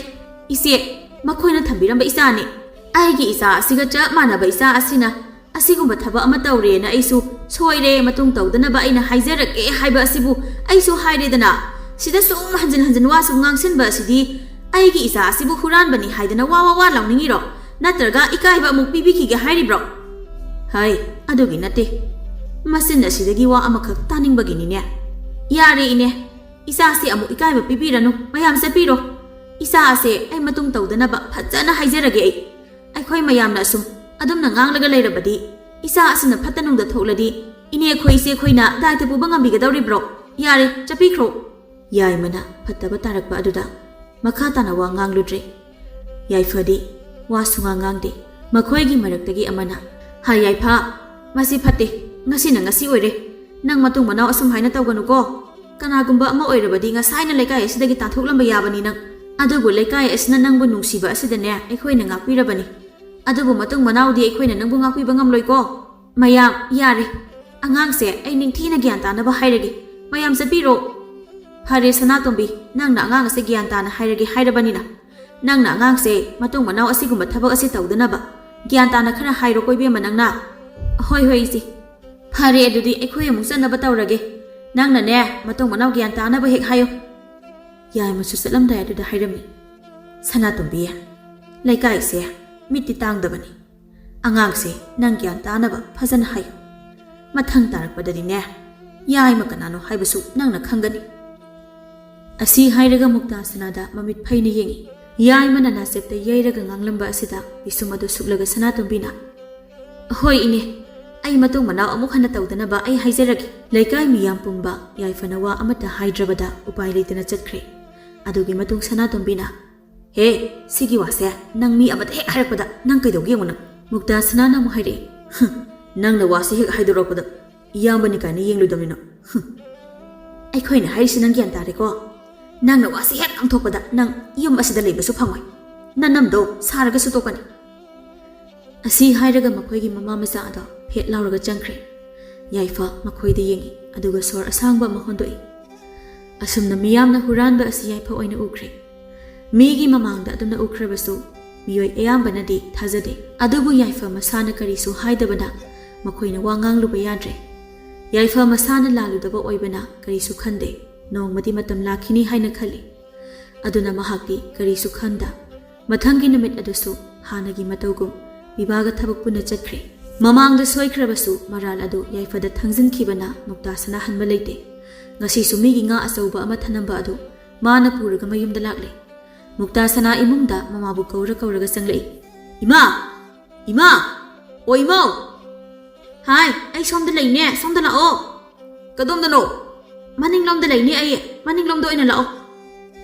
ꯏꯆꯦ, ꯃꯈꯣꯏꯅ ꯊꯝꯕꯤꯔꯝꯕ ꯏꯆꯥꯅꯤ꯫ ꯑꯩꯒꯤ ꯏꯆꯥ ꯑꯁꯤꯒ ꯆꯞ ꯃꯥꯟꯅꯕ ꯏꯆꯥ ꯑꯁꯤꯅ ꯑꯁꯤꯒꯨꯝꯕ ꯊꯕꯛ ꯑꯃ ꯇꯧꯔꯦꯅ ꯑꯩꯁꯨ ꯁꯣꯏꯔꯦ, ꯃꯇꯨꯡ ꯇꯧꯗꯅꯕ ꯑꯩꯅ ꯍꯥꯏꯖꯔꯛꯀꯦ ꯍꯥꯏꯕ ꯑꯁꯤꯕꯨ ꯑꯩꯁꯨ ꯍꯥꯏꯔꯦꯗꯅ꯫ ꯁꯤꯗ ꯁꯨꯝ ꯍꯟꯖꯤꯟ ꯍꯟꯖꯤꯟ ꯋꯥꯁꯨ ꯉꯥꯡꯁꯤꯟꯕ ꯑꯁꯤꯗꯤ ꯑꯩꯒꯤ ꯏꯆꯥ ꯑꯁꯤꯕꯨ ꯍꯨꯔꯥꯟꯕꯅꯤ ꯍꯥꯏꯗꯅ ꯋꯥ ꯋꯥ ꯋꯥ ꯂꯥꯎꯅꯤꯡꯉꯤꯔꯣ? ꯅꯠꯇ꯭ꯔꯒ ꯏꯀꯥꯏꯕ ꯑꯃꯨꯛ ꯄꯤꯕꯤꯈꯤꯒꯦ ꯍꯥꯏꯔꯤꯕ꯭ꯔꯣ?" "ꯍꯩ, ꯑꯗꯨꯒꯤ ꯅꯠꯇꯦ꯫ ꯃꯆꯤꯟ ꯑꯁꯤꯗꯒꯤ ꯋꯥ ꯑꯃꯈꯛ ꯇꯥꯅꯤꯡꯕꯒꯤꯅꯤꯅꯦ꯫ ꯌꯥꯔꯦ ꯏꯅꯦ, ꯏꯆꯥꯁꯦ ꯑꯃꯨꯛ ꯏꯀꯥꯏꯕ ꯄꯤꯕꯤꯔꯅꯨ, ꯃꯌꯥꯝ ꯆꯠꯄꯤꯔꯣ꯫ ꯏꯆꯥ ꯑꯁꯦ ꯑꯩ ꯃꯇꯨꯡ ꯇꯧꯗꯅꯕ ꯐꯖꯅ ꯍꯥꯏꯖꯔꯒꯦ ꯑꯩ꯫ ꯑꯩꯈꯣꯏ ꯃꯌꯥꯝꯅ ꯑꯁꯨꯝ ꯑꯗꯨꯝꯅ ꯉꯥꯡꯂꯒ ꯂꯩꯔꯕꯗꯤ ꯏꯆꯥ ꯑꯁꯤꯅ ꯐꯠꯇ ꯅꯨꯡꯗ ꯊꯣꯛꯂꯗꯤ ꯏꯅꯦ ꯑꯩꯈꯣꯏ ꯏꯆꯦ ꯑꯩꯈꯣꯏꯅ ꯗꯥꯏꯇ ꯄꯨꯕ ꯉꯝꯕꯤꯒꯗꯧꯔꯤꯕ꯭ꯔꯣ? ꯌꯥꯔꯦ, ꯆꯠꯄꯤꯈ꯭ꯔꯣ꯫" ꯌꯥꯏꯃꯅ ꯐꯠꯇꯕ ꯇꯥꯔꯛꯄ ꯑꯗꯨꯗ ꯃꯈꯥ ꯇꯥꯅ ꯋꯥ ꯉꯥꯡꯂꯨꯗ꯭ꯔꯦ꯫ ꯌꯥꯏꯐꯗꯤ ꯋꯥ ꯁꯨꯉꯥꯡ ꯉꯥꯡꯗꯦ꯫ ꯃꯈꯣꯏꯒꯤ ꯃꯔꯛꯇꯒꯤ ꯑꯃꯅ, "ꯍꯥ ꯌꯥꯏꯐ, ꯃꯁꯤ ꯐꯠꯇꯦ, ꯉꯁꯤꯅ ꯉꯁꯤ ꯑꯣꯏꯔꯦ꯫ ꯅꯪ ꯃꯇꯨꯡ ꯃꯅꯥꯎ ꯑꯁꯨꯝ ꯍꯥꯏꯅ ꯇꯧꯒꯅꯨꯀꯣ꯫ ꯀꯅꯥꯒꯨꯝꯕ ꯑꯃ ꯑꯣꯏꯔꯕꯗꯤ ꯉꯁꯥꯏꯅ ꯂꯩꯀꯥꯏ ꯑꯁꯤꯗꯒꯤ ꯇꯥꯟꯊꯣꯛꯂꯝꯕ ꯌꯥꯕꯅꯤ ꯅꯪ꯫ ꯑꯗꯨꯕꯨ ꯂꯩꯀꯥꯏ ꯑꯁꯤꯅ ꯅꯪꯕꯨ ꯅꯨꯡꯁꯤꯕ ꯑꯁꯤꯗꯅꯦ ꯑꯩꯈꯣꯏꯅ ꯉꯥꯛꯄꯤꯔꯕꯅꯤ꯫ ꯑꯗꯨꯕꯨ ꯃꯇꯨꯡ ꯃꯅꯥꯎꯗꯤ ꯑꯩꯈꯣꯏꯅ ꯅꯪꯕꯨ ꯉꯥꯛꯄꯤꯕ ꯉꯝꯂꯣꯏꯀꯣ꯫ ꯃꯌꯥꯝ, ꯌꯥꯔꯦ꯫ ꯑꯉꯥꯡꯁꯦ ꯑꯩ ꯅꯤꯡꯊꯤꯅ ꯒ꯭ꯌꯥꯟ ꯇꯥꯅꯕ ꯍꯥꯏꯔꯒꯦ꯫ ꯃꯌꯥꯝ ꯆꯠꯄꯤꯔꯣ꯫" "ꯐꯔꯦ ꯁꯅꯥꯇꯣꯝꯕꯤ, ꯅꯪꯅ ꯑꯉꯥꯡ ꯑꯁꯦ ꯒ꯭ꯌꯥꯟ ꯇꯥꯅ ꯍꯥꯏꯔꯒꯦ ꯍꯥꯏꯔꯕꯅꯤꯅ꯫ ꯅꯪꯅ ꯑꯉꯥꯡꯁꯦ ꯃꯇꯨꯡ ꯃꯅꯥꯎ ꯑꯁꯤꯒꯨꯝꯕ ꯊꯕꯛ ꯑꯁꯤ ꯇꯧꯗꯅꯕ ꯒ꯭ꯌꯥꯟ ꯇꯥꯅ ꯈꯔ ꯍꯥꯏꯔꯣꯀꯣ ꯏꯕꯦꯝꯃ ꯅꯪꯅ꯫" "ꯍꯣꯏ, ꯍꯣꯏ, ꯏꯆꯦ꯫ ꯐꯔꯦ, ꯑꯗꯨꯗꯤ ꯑꯩꯈꯣꯏ ꯑꯃꯨꯛ ꯆꯠꯅꯕ ꯇꯧꯔꯒꯦ꯫ ꯅꯪꯅꯅꯦ, ꯃꯇꯨꯡ ꯃꯅꯥꯎ ꯒ꯭ꯌꯥꯟ ꯇꯥꯅꯕ ꯍꯦꯛ ꯍꯥꯏꯌꯨ꯫" ꯌꯥꯏꯃꯁꯨ ꯆꯠꯂꯝꯗꯥꯏ ꯑꯗꯨꯗ ꯍꯥꯏꯔꯝꯃꯤ, "ꯁꯅꯥꯇꯣꯝꯕꯤ, ꯂꯩꯀꯥꯏꯁꯦ ꯃꯤꯠꯇꯤ ꯇꯥꯡꯗꯕꯅꯤ꯫ ꯑꯉꯥꯡꯁꯦ ꯅꯪ ꯒ꯭ꯌꯥꯟ ꯇꯥꯅꯕ ꯐꯖꯅ ꯍꯥꯏꯌꯨ꯫ ꯃꯊꯪ ꯇꯥꯔꯛꯄꯗꯗꯤꯅꯦ, ꯌꯥꯏꯃ ꯀꯅꯥꯅꯣ ꯍꯥꯏꯕꯁꯨ ꯅꯪꯅ ꯈꯪꯒꯅꯤ꯫" ꯑꯁꯤ ꯍꯥꯏꯔꯒ ꯃꯨꯛꯇꯥ ꯁꯅꯥꯗ ꯃꯃꯤꯠ ꯐꯩꯅ ꯌꯦꯡꯉꯤ꯫ ꯌꯥꯏꯃꯅ ꯅꯥꯆꯦꯞꯇ ꯌꯩꯔꯒ ꯉꯥꯡꯂꯝꯕ ꯑꯁꯤꯗ ꯄꯤꯁꯨꯝ ꯑꯗꯨ ꯁꯨꯛꯂꯒ ꯁꯅꯥꯇꯣꯝꯕꯤꯅ, "ꯍꯣꯏ ꯏꯅꯦ, ꯑꯩ ꯃꯇꯨꯡ ꯃꯅꯥꯎ ꯑꯃꯨꯛ ꯍꯟꯅ ꯇꯧꯗꯅꯕ ꯑꯩ ꯍꯥꯏꯖꯔꯒꯦ꯫ ꯂꯩꯀꯥꯏ ꯃꯤꯌꯥꯝ ꯄꯨꯝꯕ ꯌꯥꯏꯐꯅ ꯋꯥ ꯑꯃꯠꯇ ꯍꯥꯏꯗ꯭ꯔꯕꯗ ꯎꯄꯥꯏ ꯂꯩꯇꯅ ꯆꯠꯈ꯭ꯔꯦ꯫ ꯑꯗꯨꯒꯤ ꯃꯇꯨꯡ ꯁꯅꯥꯇꯣꯝꯕꯤꯅ, "ꯍꯦ, ꯁꯤꯒꯤ ꯋꯥꯁꯦ ꯅꯪ ꯃꯤ ꯑꯃꯗ ꯍꯦꯛ ꯍꯥꯏꯔꯛꯄꯗ ꯅꯪ ꯀꯩꯗꯧꯒꯦ ꯌꯦꯡꯉꯨ ꯅꯪ?" ꯃꯨꯛꯇꯥ ꯁꯅꯥꯅ ꯑꯃꯨꯛ ꯍꯥꯏꯔꯛꯑꯦ, "ꯍꯨꯝ, ꯅꯪꯅ ꯋꯥꯁꯦ ꯍꯦꯛ ꯍꯥꯏꯗꯣꯔꯛꯄꯗ ꯏꯌꯥꯝꯕꯅꯤ ꯀꯥꯏꯅ ꯌꯦꯡꯂꯣꯏꯗꯕꯅꯤꯅ꯫ ꯍꯨꯝ, ꯑꯩꯈꯣꯏꯅ ꯍꯥꯏꯔꯤꯁꯤ ꯅꯪ ꯒ꯭ꯌꯥꯟ ꯇꯥꯔꯦꯀꯣ? ꯅꯪꯅ ꯋꯥꯁꯤ ꯍꯦꯛ ꯉꯥꯡꯊꯣꯛꯄꯗ ꯅꯪ ꯌꯨꯝ ꯑꯁꯤꯗ ꯂꯩꯕꯁꯨ ꯐꯪꯉꯣꯏ꯫ ꯅꯅꯝꯗꯣ ꯁꯥꯔꯒꯁꯨ ꯇꯣꯛꯀꯅꯤ꯫" ꯑꯁꯤ ꯍꯥꯏꯔꯒ ꯃꯈꯣꯏꯒꯤ ꯃꯃꯥ ꯃꯆꯥ ꯑꯗꯣ ꯐꯦꯠ ꯂꯥꯎꯔꯒ ꯆꯪꯈ꯭ꯔꯦ꯫ ꯌꯥꯏꯐ ꯃꯈꯣꯏꯗ ꯌꯦꯡꯉꯤ, ꯑꯗꯨꯒ ꯁꯣꯔ ꯑꯁꯥꯡꯕ ꯑꯃ ꯍꯣꯟꯗꯣꯛꯏ꯫ ꯑꯁꯨꯝꯅ ꯃꯤꯌꯥꯝꯅ ꯍꯨꯔꯥꯟꯕ ꯑꯁꯤ ꯌꯥꯏꯐ ꯑꯣꯏꯅ ꯎꯈ꯭ꯔꯦ꯫ ꯃꯤꯒꯤ ꯃꯃꯥꯡꯗ ꯑꯗꯨꯝꯅ ꯎꯈ꯭ꯔꯕꯁꯨ ꯃꯤꯑꯣꯏ ꯑꯌꯥꯝꯕꯅꯗꯤ ꯊꯥꯖꯗꯦ꯫ ꯑꯗꯨꯕꯨ ꯌꯥꯏꯐ ꯃꯁꯥꯅ ꯀꯔꯤꯁꯨ ꯍꯥꯏꯗꯕꯅ ꯃꯈꯣꯏꯅ ꯋꯥ ꯉꯥꯡꯂꯨꯕ ꯌꯥꯗ꯭ꯔꯦ꯫ ꯌꯥꯏꯐ ꯃꯁꯥꯅ ꯂꯥꯜꯂꯨꯗꯕ ꯑꯣꯏꯕꯅ ꯀꯔꯤꯁꯨ ꯈꯟꯗꯦ꯫ ꯅꯣꯡꯃꯗꯤ ꯃꯇꯝ ꯂꯥꯛꯈꯤꯅꯤ ꯍꯥꯏꯅ ꯈꯜꯂꯤ꯫ ꯑꯗꯨꯅ ꯃꯍꯥꯛꯇꯤ ꯀꯔꯤꯁꯨ ꯈꯟꯗ ꯃꯊꯪꯒꯤ ꯅꯨꯃꯤꯠ ꯑꯗꯨꯁꯨ ꯍꯥꯟꯅꯒꯤ ꯃꯇꯧꯒꯨꯝ ꯕꯤꯚꯥꯒ ꯊꯕꯛ ꯄꯨꯟꯅ ꯆꯠꯈ꯭ꯔꯦ꯫ ꯃꯃꯥꯡꯗ ꯁꯣꯏꯈ꯭ꯔꯕꯁꯨ ꯃꯔꯥꯜ ꯑꯗꯨ ꯌꯥꯏꯐꯗ ꯊꯥꯡꯖꯤꯟꯈꯤꯕꯅ ꯃꯨꯛꯇꯥ ꯁꯅꯥ ꯍꯟꯕ ꯂꯩꯇꯦ꯫ ꯉꯁꯤꯁꯨ ꯃꯤꯒꯤ ꯉꯥ ꯑꯆꯧꯕ ꯑꯃ ꯊꯅꯝꯕ ꯑꯗꯨ ꯃꯥꯅ ꯄꯨꯔꯒ ꯃꯌꯨꯝꯗ ꯂꯥꯛꯂꯦ꯫ ꯃꯨꯛꯇꯥ ꯁꯅꯥ ꯏꯃꯨꯡꯗ ꯃꯃꯥꯕꯨ ꯀꯧꯔ ꯀꯧꯔꯒ ꯆꯪꯂꯛꯏ꯫ "ꯏꯃꯥ! ꯏꯃꯥ! ꯑꯣ ꯏꯃꯥ! ꯍꯥꯏ, ꯑꯩ ꯁꯣꯝꯗ ꯂꯩꯅꯦ, ꯁꯣꯝꯗ ꯂꯥꯛꯑꯣ꯫" "ꯀꯗꯣꯝꯗꯅꯣ?" "ꯃꯅꯤꯡꯂꯣꯝꯗ ꯂꯩꯅꯦ ꯑꯩ, ꯃꯅꯤꯡꯂꯣꯝꯗ ꯑꯣꯏꯅ ꯂꯥꯛꯑꯣ꯫"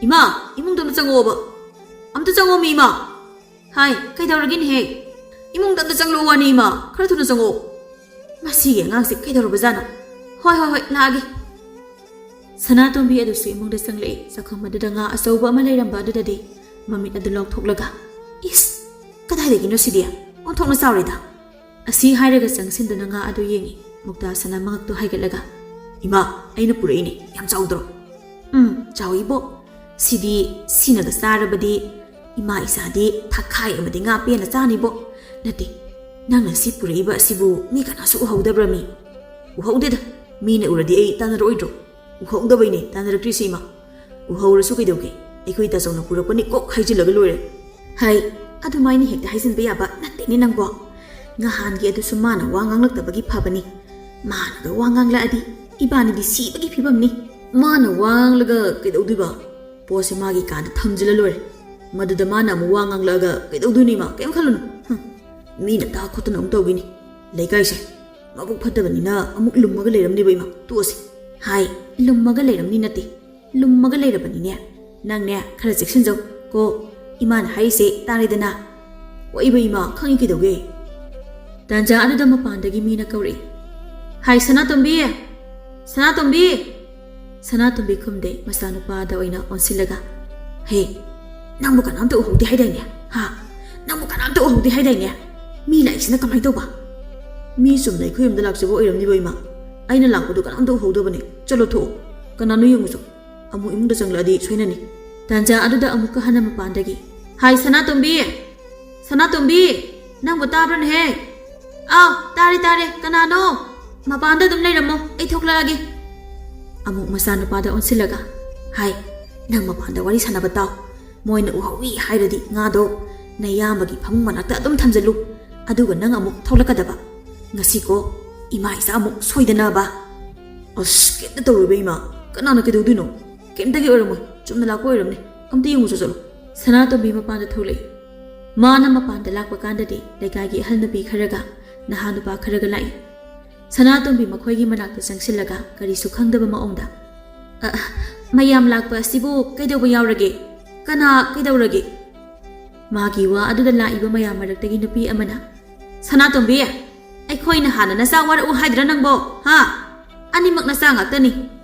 "ꯏꯃꯥ, ꯏꯃꯨꯡꯗ ꯑꯝꯇ ꯆꯪꯉꯛꯑꯣꯕ꯫ ꯑꯝꯇ ꯆꯪꯉꯣꯃꯤ ꯏꯃꯥ꯫" "ꯍꯥꯏ, ꯀꯩꯗꯧꯔꯒꯦꯅꯦꯍꯦ?" "ꯏꯃꯨꯡꯗ ꯑꯝꯇ ꯆꯪꯂꯛꯑꯣ ꯋꯥꯅꯤ ꯏꯃꯥ, ꯈꯔ ꯊꯨꯅ ꯆꯪꯉꯛꯑꯣ꯫" "ꯃꯁꯤꯒꯤ ꯑꯉꯥꯡꯁꯦ ꯀꯩꯗꯧꯔꯕꯖꯥꯠꯅꯣ? ꯍꯣꯏ, ꯍꯣꯏ, ꯍꯣꯏ, ꯂꯥꯛꯑꯒꯦ꯫" ꯁꯅꯥꯇꯣꯝꯕꯤ ꯑꯗꯨꯁꯨ ꯏꯃꯨꯡꯗ ꯆꯪꯂꯛꯏ꯫ ꯆꯥꯛꯈꯨꯝ ꯑꯗꯨꯗ ꯉꯥ ꯑꯆꯧꯕ ꯑꯃ ꯂꯩꯔꯝꯕ ꯑꯗꯨꯗꯗꯤ ꯃꯃꯤꯠ ꯑꯗꯨ ꯂꯥꯎꯊꯣꯛꯂꯒ, "ꯏꯁ, ꯀꯗꯥꯏꯗꯒꯤꯅꯣ ꯁꯤꯗꯤ? ꯑꯣꯟꯊꯣꯛꯅ ꯆꯥꯎꯔꯦꯗ!" ꯑꯁꯤ ꯍꯥꯏꯔꯒ ꯆꯪꯁꯤꯟꯗꯨꯅ ꯉꯥ ꯑꯗꯨ ꯌꯦꯡꯉꯤ꯫ ꯃꯨꯛꯇꯥ ꯁꯅꯥ ꯃꯉꯛꯇꯨ ꯍꯥꯏꯒꯠꯂꯒ, "ꯏꯃꯥ, ꯑꯩꯅ ꯄꯨꯔꯛꯏꯅꯦ, ꯌꯥꯝ ꯆꯥꯎꯗ꯭ꯔꯣ?" "ꯎꯝ, ꯆꯥꯎꯏꯕꯣ꯫ ꯁꯤꯗꯤ ꯁꯤꯅꯒ ꯆꯥꯔꯕꯗꯤ ꯏꯃꯥ ꯏꯆꯥꯗꯤ ꯊꯛꯈꯥꯏ ꯑꯃꯗꯤ ꯉꯥ ꯄꯦꯟꯅ ꯆꯥꯅꯤꯕꯣ꯫ ꯅꯠꯇꯦ, ꯅꯪꯅ ꯁꯤ ꯄꯨꯔꯛꯏꯕ ꯑꯁꯤꯕꯨ ꯃꯤ ꯀꯅꯥꯁꯨ ꯎꯍꯧꯗꯕ꯭ꯔꯃꯤ?" "ꯎꯍꯧꯗꯦꯗ, ꯃꯤꯅ ꯎꯔꯗꯤ ꯑꯩ ꯇꯥꯟꯅꯔꯛꯑꯣꯏꯗ꯭ꯔꯣ? ꯎꯍꯧꯗꯕꯩꯅꯦ ꯇꯥꯟꯅꯔꯛꯇ꯭ꯔꯤꯁꯤ ꯏꯃꯥ꯫ ꯎꯍꯧꯔꯁꯨ ꯀꯩꯗꯧꯒꯦ? ꯑꯩꯈꯣꯏ ꯇꯥꯆꯧꯅ ꯄꯨꯔꯛꯄꯅꯤ ꯀꯣꯛ ꯍꯥꯏꯖꯤꯜꯂꯒ ꯂꯣꯏꯔꯦ꯫" "ꯍꯩ, ꯑꯗꯨꯃꯥꯏꯅ ꯍꯦꯛꯇ ꯍꯥꯏꯖꯤꯟꯕ ꯌꯥꯕ ꯅꯠꯇꯦꯅꯦ ꯅꯪꯕꯣ꯫ ꯉꯍꯥꯟꯒꯤ ꯑꯗꯨꯁꯨ ꯃꯥꯅ ꯋꯥ ꯉꯥꯡꯂꯛꯇꯕꯒꯤ ꯐꯕꯅꯤ꯫ ꯃꯥꯅꯒ ꯋꯥ ꯉꯥꯡꯂꯛꯑꯗꯤ ꯏꯕꯥꯅꯤꯗꯤ ꯁꯤꯕꯒꯤ ꯐꯤꯕꯝꯅꯤ꯫ ꯃꯥꯅ ꯋꯥ ꯉꯥꯡꯂꯒ ꯀꯩꯗꯧꯗꯣꯏꯕ? ꯄꯣꯠꯁꯦ ꯃꯥꯒꯤ ꯀꯥꯗ ꯊꯝꯖꯤꯜꯂ ꯂꯣꯏꯔꯦ꯫ ꯃꯗꯨꯗ ꯃꯥꯅ ꯑꯃꯨꯛ ꯋꯥ ꯉꯥꯡꯂꯛꯑꯒ ꯀꯩꯗꯧꯗꯣꯏꯅꯣ ꯏꯃꯥ? ꯀꯩꯝ ꯈꯜꯂꯨꯅꯨ꯫ ꯍꯨꯝ, ꯃꯤꯅ ꯇꯥ ꯈꯣꯠꯇꯅ ꯑꯃꯨꯛ ꯇꯧꯈꯤꯅꯤ꯫ ꯂꯩꯀꯥꯏꯁꯦ ꯃꯕꯨꯛ ꯐꯠꯇꯕꯅꯤꯅ ꯑꯃꯨꯛ ꯂꯨꯝꯃꯒ ꯂꯩꯔꯝꯅꯦꯕ ꯏꯃꯥ꯫ ꯇꯣꯛꯑꯁꯤ꯫ ꯍꯥꯏ, ꯂꯨꯝꯃꯒ ꯂꯩꯔꯝꯅꯤ ꯅꯠꯇꯦ, ꯂꯨꯝꯃꯒ ꯂꯩꯔꯕꯅꯤꯅꯦ꯫ ꯅꯪꯅꯦ ꯈꯔ ꯆꯦꯛꯁꯤꯟꯖꯧ ꯀꯣ, ꯏꯃꯥꯅ ꯍꯥꯏꯔꯤꯁꯦ ꯇꯥꯔꯦꯗꯅ꯫ ꯍꯣꯏꯕ ꯏꯃꯥ, ꯈꯪꯉꯤ ꯀꯩꯗꯧꯒꯦ꯫ ꯇꯥꯟꯖꯥ ꯑꯗꯨꯗ ꯃꯄꯥꯟꯗꯒꯤ ꯃꯤꯅ ꯀꯧꯔꯛꯏ꯫ ꯍꯥꯏ ꯁꯅꯥꯇꯣꯝꯕꯤ! ꯁꯅꯥꯇꯣꯝꯕꯤ! ꯁꯅꯥꯇꯣꯝꯕꯤ ꯈꯨꯝꯗꯦ, ꯃꯆꯥꯅꯨꯄꯥꯗ ꯑꯣꯏꯅ ꯑꯣꯟꯁꯤꯜꯂꯒ, ꯍꯦ, ꯅꯪꯕꯨ ꯀꯅꯥꯝꯇ ꯎꯍꯧꯗꯦ ꯍꯥꯏꯗꯥꯏꯅꯦ? ꯍꯥ? ꯅꯪꯕꯨ ꯀꯅꯥꯝꯇ ꯎꯍꯧꯗꯦ ꯍꯥꯏꯗꯥꯏꯅꯦ? ꯃꯤ ꯂꯥꯛꯏꯁꯤꯅ ꯀꯃꯥꯏꯅ ꯇꯧꯕ? ꯃꯤ ꯆꯨꯝꯅ ꯑꯩꯈꯣꯏ ꯌꯨꯝꯗ ꯂꯥꯛꯆꯕ ꯑꯣꯏꯔꯝꯅꯤꯕ ꯏꯃꯥ꯫ ꯑꯩꯅ ꯂꯥꯛꯄꯗꯨ ꯀꯅꯥꯝꯇ ꯎꯍꯧꯗꯕꯅꯦ꯫ ꯆꯠꯂꯣ ꯊꯣꯛꯑꯣ꯫ ꯀꯅꯥꯅꯣ ꯌꯦꯡꯉꯨꯆꯣ꯫ ꯑꯃꯨꯛ ꯏꯃꯨꯡꯗ ꯆꯪꯂꯛꯑꯗꯤ ꯁꯣꯏꯅꯅꯤ꯫ ꯇꯥꯟꯖꯥ ꯑꯗꯨꯗ ꯑꯃꯨꯛꯀ ꯍꯟꯅ ꯃꯄꯥꯟꯗꯒꯤ, ꯍꯥꯏ ꯁꯅꯥꯇꯣꯝꯕꯤ! ꯁꯅꯥꯇꯣꯝꯕꯤ! ꯅꯪꯕꯨ ꯇꯥꯕ꯭ꯔꯅꯦꯍꯦ? ꯑꯥꯎ, ꯇꯥꯔꯦ, ꯇꯥꯔꯦ꯫ ꯀꯅꯥꯅꯣ? ꯃꯄꯥꯟꯗ ꯑꯗꯨꯝ ꯂꯩꯔꯝꯃꯣ, ꯑꯩ ꯊꯣꯛꯂꯛꯑꯒꯦ꯫ ꯑꯃꯨꯛ ꯃꯆꯥꯅꯨꯄꯥꯗ ꯑꯣꯟꯁꯤꯜꯂꯒ, ꯍꯥꯏ, ꯅꯪ ꯃꯄꯥꯟꯗ ꯋꯥꯔꯤ ꯁꯥꯟꯅꯕ ꯇꯥꯎ꯫ ꯃꯣꯏꯅ ꯎꯍꯧꯏ ꯍꯥꯏꯔꯗꯤ ꯉꯥꯗꯣ ꯅꯌꯥꯝꯕꯒꯤ ꯐꯃꯨꯡ ꯃꯅꯥꯛꯇ ꯑꯗꯨꯝ ꯊꯝꯖꯜꯂꯨ, ꯑꯗꯨꯒ ꯅꯪ ꯑꯃꯨꯛ ꯊꯣꯛꯂꯛꯀꯗꯕ꯫ ꯉꯁꯤꯀꯣ, ꯏꯃꯥ ꯏꯆꯥ ꯑꯃꯨꯛ ꯁꯣꯏꯗꯅꯕ꯫ ꯑꯁ, ꯀꯩꯝꯇ ꯇꯧꯔꯣꯏꯕ ꯏꯃꯥ꯫ ꯀꯅꯥꯅ ꯀꯩꯗꯧꯗꯣꯏꯅꯣ? ꯀꯩꯝꯇꯒꯤ ꯑꯣꯏꯔꯝꯃꯣꯏ꯫ ꯆꯨꯝꯅ ꯂꯥꯛꯄ ꯑꯣꯏꯔꯝꯅꯤ꯫ ꯑꯝꯇ ꯌꯦꯡꯉꯨꯆꯣ ꯆꯠꯂꯣ꯫ ꯁꯅꯥꯇꯣꯝꯕꯤ ꯃꯄꯥꯟꯗ ꯊꯣꯛꯂꯛꯏ꯫ ꯃꯥꯅ ꯃꯄꯥꯟꯗ ꯂꯥꯛꯄ ꯀꯥꯟꯗꯗꯤ ꯂꯩꯀꯥꯏꯒꯤ ꯑꯍꯜ ꯅꯨꯄꯤ ꯈꯔꯒ ꯅꯍꯥ ꯅꯨꯄꯥ ꯈꯔꯒ ꯂꯥꯛꯏ꯫ ꯁꯅꯥꯇꯣꯝꯕꯤ ꯃꯈꯣꯏꯒꯤ ꯃꯅꯥꯛꯇ ꯆꯪꯁꯤꯜꯂꯒ ꯀꯔꯤꯁꯨ ꯈꯪꯗꯕ ꯃꯑꯣꯡꯗ, "ꯑ, ꯃꯌꯥꯝ ꯂꯥꯛꯄ ꯑꯁꯤꯕꯨ ꯀꯩꯗꯧꯕ ꯌꯥꯎꯔꯒꯦ? ꯀꯅꯥ ꯀꯩꯗꯧꯔꯒꯦ?" ꯃꯥꯒꯤ ꯋꯥ ꯑꯗꯨꯗ ꯂꯥꯛꯏꯕ ꯃꯌꯥꯝ ꯃꯔꯛꯇꯒꯤ ꯅꯨꯄꯤ ꯑꯃꯅ, "ꯁꯅꯥꯇꯣꯝꯕꯤ, ꯑꯩꯈꯣꯏꯅ ꯍꯥꯟꯅ ꯅꯆꯥ ꯋꯥꯔꯛꯎ ꯍꯥꯏꯗ꯭ꯔꯥ ꯅꯪꯕꯣ? ꯍꯥ? ꯑꯅꯤꯃꯛ ꯅꯆꯥ ꯉꯥꯛꯇꯅꯤ꯫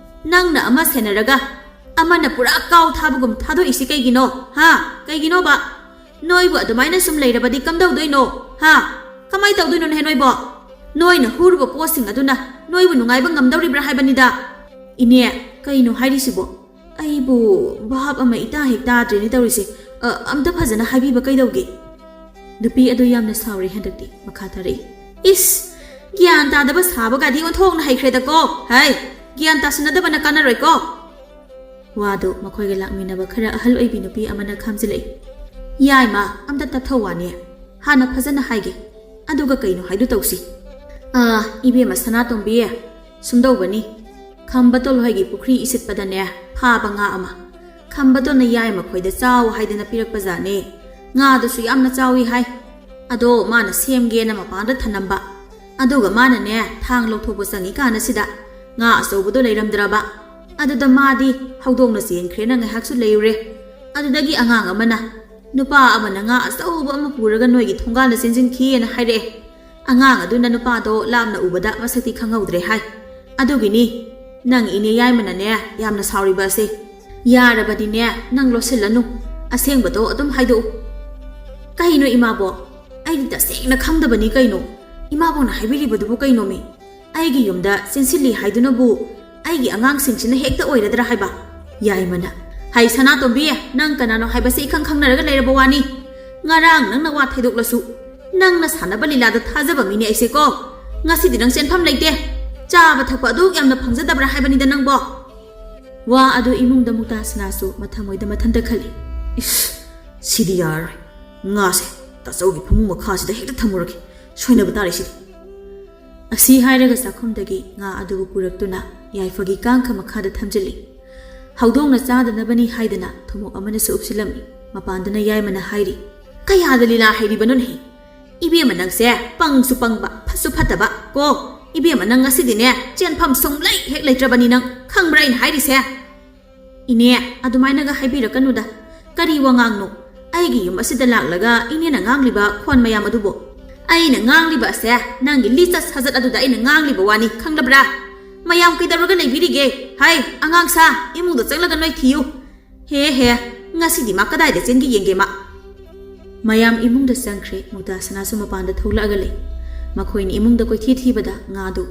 ꯅꯪꯅ ꯑꯃ ꯁꯦꯟꯅꯔꯒ ꯑꯃꯅ ꯄꯨꯔꯥ ꯀꯥꯎ ꯊꯥꯕꯒꯨꯝ ꯊꯥꯗꯣꯛꯏꯁꯤ ꯀꯩꯒꯤꯅꯣ? ꯍꯥ? ꯀꯩꯒꯤꯅꯣꯕ? ꯅꯣꯏꯕꯨ ꯑꯗꯨꯃꯥꯏꯅ ꯁꯨꯝ ꯂꯩꯔꯕꯗꯤ ꯀꯝꯗꯧꯗꯣꯏꯅꯣ? ꯍꯥ? ꯀꯃꯥꯏ ꯇꯧꯗꯣꯏꯅꯣꯅꯦ ꯅꯣꯏꯕꯣ? ꯅꯣꯏꯅ ꯍꯨꯔꯨꯕ ꯄꯣꯠꯁꯤꯡ ꯑꯗꯨꯅ ꯅꯣꯏꯕꯨ ꯅꯨꯡꯉꯥꯏꯕ ꯉꯝꯗꯧꯔꯤꯕ꯭ꯔꯥ ꯍꯥꯏꯕꯅꯤꯗ?" "ꯏꯅꯦ, ꯀꯩꯅꯣ ꯍꯥꯏꯔꯤꯁꯤꯕꯣ? ꯑꯩꯕꯨ ꯚꯥꯞ ꯑꯃ ꯏꯇꯥ ꯍꯦꯛ ꯇꯥꯗ꯭ꯔꯦꯅꯦ ꯇꯧꯔꯤꯁꯦ꯫ ꯑ, ꯑꯝꯇ ꯐꯖꯅ ꯍꯥꯏꯕꯤꯕ ꯀꯩꯗꯧꯒꯦ?" ꯅꯨꯄꯤ ꯑꯗꯨ ꯌꯥꯝꯅ ꯁꯥꯎꯔꯦ ꯍꯟꯗꯛꯇꯤ꯫ ꯃꯈꯥ ꯇꯥꯔꯛꯏ, "ꯏꯁ! ꯒ꯭ꯌꯥꯟ ꯇꯥꯗꯕ ꯁꯥꯕꯒꯗꯤ ꯑꯣꯟꯊꯣꯛꯅ ꯍꯩꯈ꯭ꯔꯦꯗꯀꯣ꯫ ꯍꯩ! ꯒ꯭ꯌꯥꯟ ꯇꯥꯁꯤꯟꯅꯗꯕꯅ ꯀꯥꯟꯅꯔꯣꯏꯀꯣ!" ꯋꯥꯗꯨ ꯃꯈꯣꯏꯒ ꯂꯥꯛꯃꯤꯟꯅꯕ ꯈꯔ ꯑꯍꯜ ꯑꯣꯏꯕꯤ ꯅꯨꯄꯤ ꯑꯃꯅ ꯈꯥꯝꯖꯤꯜꯂꯛꯏ꯫ "ꯌꯥꯏꯃ, ꯑꯝꯇ ꯇꯞꯊꯧ ꯋꯥꯅꯦ꯫ ꯍꯥꯟꯅ ꯐꯖꯅ ꯍꯥꯏꯒꯦ꯫ ꯑꯗꯨꯒ ꯀꯩꯅꯣ ꯍꯥꯏꯗꯨ ꯇꯧꯁꯤ꯫ ꯑꯥ, ꯏꯕꯦꯝꯃ ꯁꯅꯥꯇꯣꯝꯕꯤ, ꯁꯨꯝꯗꯧꯕꯅꯤ꯫ ꯈꯝꯕ ꯇꯣꯜꯍꯣꯏꯒꯤ ꯄꯨꯈ꯭ꯔꯤ ꯏꯁꯤꯠꯄꯗꯅꯦ ꯐꯥꯕ ꯉꯥ ꯑꯃ ꯈꯝꯕ ꯇꯣꯟꯅ ꯌꯥꯏꯃ ꯈꯣꯏꯗ ꯆꯥꯎ ꯍꯥꯏꯗꯅ ꯄꯤꯔꯛꯄ ꯖꯥꯠꯅꯦ꯫ ꯉꯥꯗꯨꯁꯨ ꯌꯥꯝꯅ ꯆꯥꯎꯏ ꯍꯥꯏ꯫ ꯑꯗꯣ ꯃꯥꯅ ꯁꯦꯝꯒꯦꯅ ꯃꯄꯥꯟꯗ ꯊꯅꯝꯕ꯫ ꯑꯗꯨꯒ ꯃꯥꯅꯅꯦ, ꯊꯥꯡ ꯂꯧꯊꯣꯛꯄ ꯆꯪꯉꯤꯀꯥꯟ ꯑꯁꯤꯗ ꯉꯥ ꯑꯆꯧꯕꯗꯣ ꯂꯩꯔꯝꯗ꯭ꯔꯕ꯫ ꯑꯗꯨꯗ ꯃꯥꯗꯤ ꯍꯧꯗꯣꯡꯅ ꯆꯦꯟꯈ꯭ꯔꯦꯅ ꯉꯥꯏꯍꯥꯛꯁꯨ ꯂꯩꯔꯨꯔꯦ꯫ ꯑꯗꯨꯗꯒꯤ ꯑꯉꯥꯡ ꯑꯃꯅ, "ꯅꯨꯄꯥ ꯑꯃꯅ ꯉꯥ ꯑꯆꯧꯕ ꯑꯃ ꯄꯨꯔꯒ ꯅꯣꯏꯒꯤ ꯊꯣꯡꯒꯥꯟꯗ ꯆꯦꯟꯁꯤꯟꯈꯤꯑꯅ" ꯍꯥꯏꯔꯛꯑꯦ꯫ ꯑꯉꯥꯡ ꯑꯗꯨꯅ ꯅꯨꯄꯥꯗꯣ ꯂꯥꯞꯅ ꯎꯕꯗ ꯃꯁꯛꯇꯤ ꯈꯪꯍꯧꯗ꯭ꯔꯦ ꯍꯥꯏ꯫ ꯑꯗꯨꯒꯤꯅꯤ ꯅꯪ ꯏꯅꯦ ꯌꯥꯏꯃꯅꯅꯦ ꯌꯥꯝꯅ ꯁꯥꯎꯔꯤꯕ ꯑꯁꯦ꯫ ꯌꯥꯔꯕꯗꯤꯅꯦ, ꯅꯪ ꯂꯣꯠꯁꯤꯜꯂꯅꯨ, ꯑꯁꯦꯡꯕꯗꯣ ꯑꯗꯨꯝ ꯍꯥꯏꯗꯣꯛꯎ꯫ ꯀꯩꯅꯣ ꯏꯃꯥꯕꯣꯛ? ꯑꯩꯗꯤ ꯇꯁꯦꯡꯅ ꯈꯪꯗꯕꯅꯤ ꯀꯩꯅꯣ꯫ ꯏꯃꯥꯕꯣꯛꯅ ꯍꯥꯏꯕꯤꯔꯤꯕꯗꯨꯕꯨ ꯀꯩꯅꯣꯃꯤ? ꯑꯩꯒꯤ ꯌꯨꯝꯗ ꯆꯦꯟꯁꯤꯜꯂꯤ ꯍꯥꯏꯗꯨꯅꯕꯨ ꯑꯩꯒꯤ ꯑꯉꯥꯡꯁꯤꯡꯁꯤꯅ ꯍꯦꯛꯇ ꯑꯣꯏꯔꯗ꯭ꯔꯥ ꯍꯥꯏꯕ? ꯌꯥꯏꯃꯅ, "ꯍꯩ ꯁꯅꯥꯇꯣꯝꯕꯤ, ꯅꯪ ꯀꯅꯥꯅꯣ ꯍꯥꯏꯕꯁꯤ ꯏꯈꯪ ꯈꯪꯅꯔꯒ ꯂꯩꯔꯕ ꯋꯥꯅꯤ꯫ ꯉꯔꯥꯡ ꯅꯪꯅ ꯋꯥ ꯊꯩꯗꯣꯛꯂꯁꯨ ꯅꯪꯅ ꯁꯥꯟꯅꯕ ꯂꯤꯂꯥꯗ ꯊꯥꯖꯕ ꯃꯤꯅꯦ ꯑꯩꯁꯦꯀꯣ꯫ ꯉꯁꯤꯗꯤ ꯅꯪ ꯆꯦꯟꯐꯝ ꯂꯩꯇꯦ꯫ ꯆꯥꯕ ꯊꯛꯄ ꯑꯗꯨꯛ ꯌꯥꯝꯅ ꯐꯪꯖꯗꯕ꯭ꯔꯥ ꯍꯥꯏꯕꯅꯤꯗ ꯅꯪꯕꯣ?" ꯋꯥ ꯑꯗꯨ ꯏꯃꯨꯡꯗ ꯃꯨꯛꯇꯥꯁꯅꯥꯁꯨ ꯃꯊꯃꯣꯏꯗ ꯃꯊꯟꯇ ꯈꯜꯂꯤ꯫ "ꯏꯁ, ꯁꯤꯗꯤ ꯌꯥꯔꯔꯣꯏ꯫ ꯉꯥꯁꯦ ꯇꯥꯆꯧꯒꯤ ꯐꯃꯨꯡ ꯃꯈꯥꯁꯤꯗ ꯍꯦꯛꯇ ꯊꯝꯃꯨꯔꯒꯦ꯫ ꯁꯣꯏꯅꯕ ꯇꯥꯔꯦ ꯁꯤꯗꯤ"꯫ ꯑꯁꯤ ꯍꯥꯏꯔꯒ ꯆꯥꯛꯈꯨꯝꯗꯒꯤ ꯉꯥ ꯑꯗꯨꯕꯨ ꯄꯨꯔꯛꯇꯨꯅ ꯌꯥꯏꯐꯒꯤ ꯀꯥꯡꯈ ꯃꯈꯥꯗ ꯊꯝꯖꯤꯜꯂꯤ꯫ ꯍꯧꯗꯣꯡꯅ ꯆꯥꯗꯅꯕꯅꯤ ꯍꯥꯏꯗꯅ ꯊꯨꯝꯃꯣꯛ ꯑꯃꯅꯁꯨ ꯎꯞꯁꯤꯜꯂꯝꯃꯤ꯫ ꯃꯄꯥꯟꯗꯅ ꯌꯥꯏꯃꯅ ꯍꯥꯏꯔꯤ, "ꯀꯌꯥꯗ ꯂꯤꯂꯥ ꯍꯩꯔꯤꯕꯅꯣꯅꯦꯍꯦ? ꯏꯕꯦꯝꯃ ꯅꯪꯁꯦ ꯄꯪꯁꯨ ꯄꯪꯕ, ꯐꯠꯁꯨ ꯐꯠꯇꯕ ꯀꯣ꯫ ꯏꯕꯦꯝꯃ ꯅꯪ ꯉꯁꯤꯗꯤꯅꯦ ꯆꯦꯟꯐꯝ ꯁꯨꯡꯂꯩ ꯍꯦꯛ ꯂꯩꯇ꯭ꯔꯕꯅꯤ ꯅꯪ꯫ ꯈꯪꯕ꯭ꯔꯥ ꯑꯩꯅ ꯍꯥꯏꯔꯤꯁꯦ?" "ꯏꯅꯦ, ꯑꯗꯨꯃꯥꯏꯅꯒ ꯍꯥꯏꯕꯤꯔꯛꯀꯅꯨꯗ꯫ ꯀꯔꯤ ꯋꯥꯉꯥꯡꯅꯣ? ꯑꯩꯒꯤ ꯌꯨꯝ ꯑꯁꯤꯗ ꯂꯥꯛꯂꯒ ꯏꯅꯦꯅ ꯉꯥꯡꯂꯤꯕ ꯈꯣꯟ ꯃꯌꯥꯝ ꯑꯗꯨꯕꯨ?" "ꯑꯩꯅ ꯉꯥꯡꯂꯤꯕ ꯑꯁꯦ ꯅꯪꯒꯤ ꯂꯤꯆꯠ ꯁꯥꯖꯠ ꯑꯗꯨꯗ ꯑꯩꯅ ꯉꯥꯡꯂꯤꯕ ꯋꯥꯅꯤ, ꯈꯪꯂꯕ꯭ꯔꯥ? ꯃꯌꯥꯝ ꯀꯩꯗꯧꯔꯒ ꯂꯩꯕꯤꯔꯤꯒꯦ? ꯍꯥꯏ, ꯑꯉꯥꯡ ꯁꯥ, ꯏꯃꯨꯡꯗ ꯆꯪꯂꯒ ꯅꯣꯏ ꯊꯤꯌꯨ꯫ ꯍꯦ ꯍꯦ, ꯉꯁꯤꯗꯤ ꯃꯥ ꯀꯗꯥꯏꯗ ꯆꯦꯟꯒꯦ ꯌꯦꯡꯒꯦ ꯃꯥ꯫" ꯃꯌꯥꯝ ꯏꯃꯨꯡꯗ ꯆꯪꯈ꯭ꯔꯦ꯫ ꯃꯨꯛꯇꯥꯁꯅꯥꯁꯨ ꯃꯄꯥꯟꯗ ꯊꯣꯛꯂꯛꯑꯒ ꯂꯩ꯫ ꯃꯈꯣꯏꯅ ꯏꯃꯨꯡꯗ ꯀꯣꯏꯊꯤ ꯊꯤꯕꯗ ꯉꯥꯗꯨ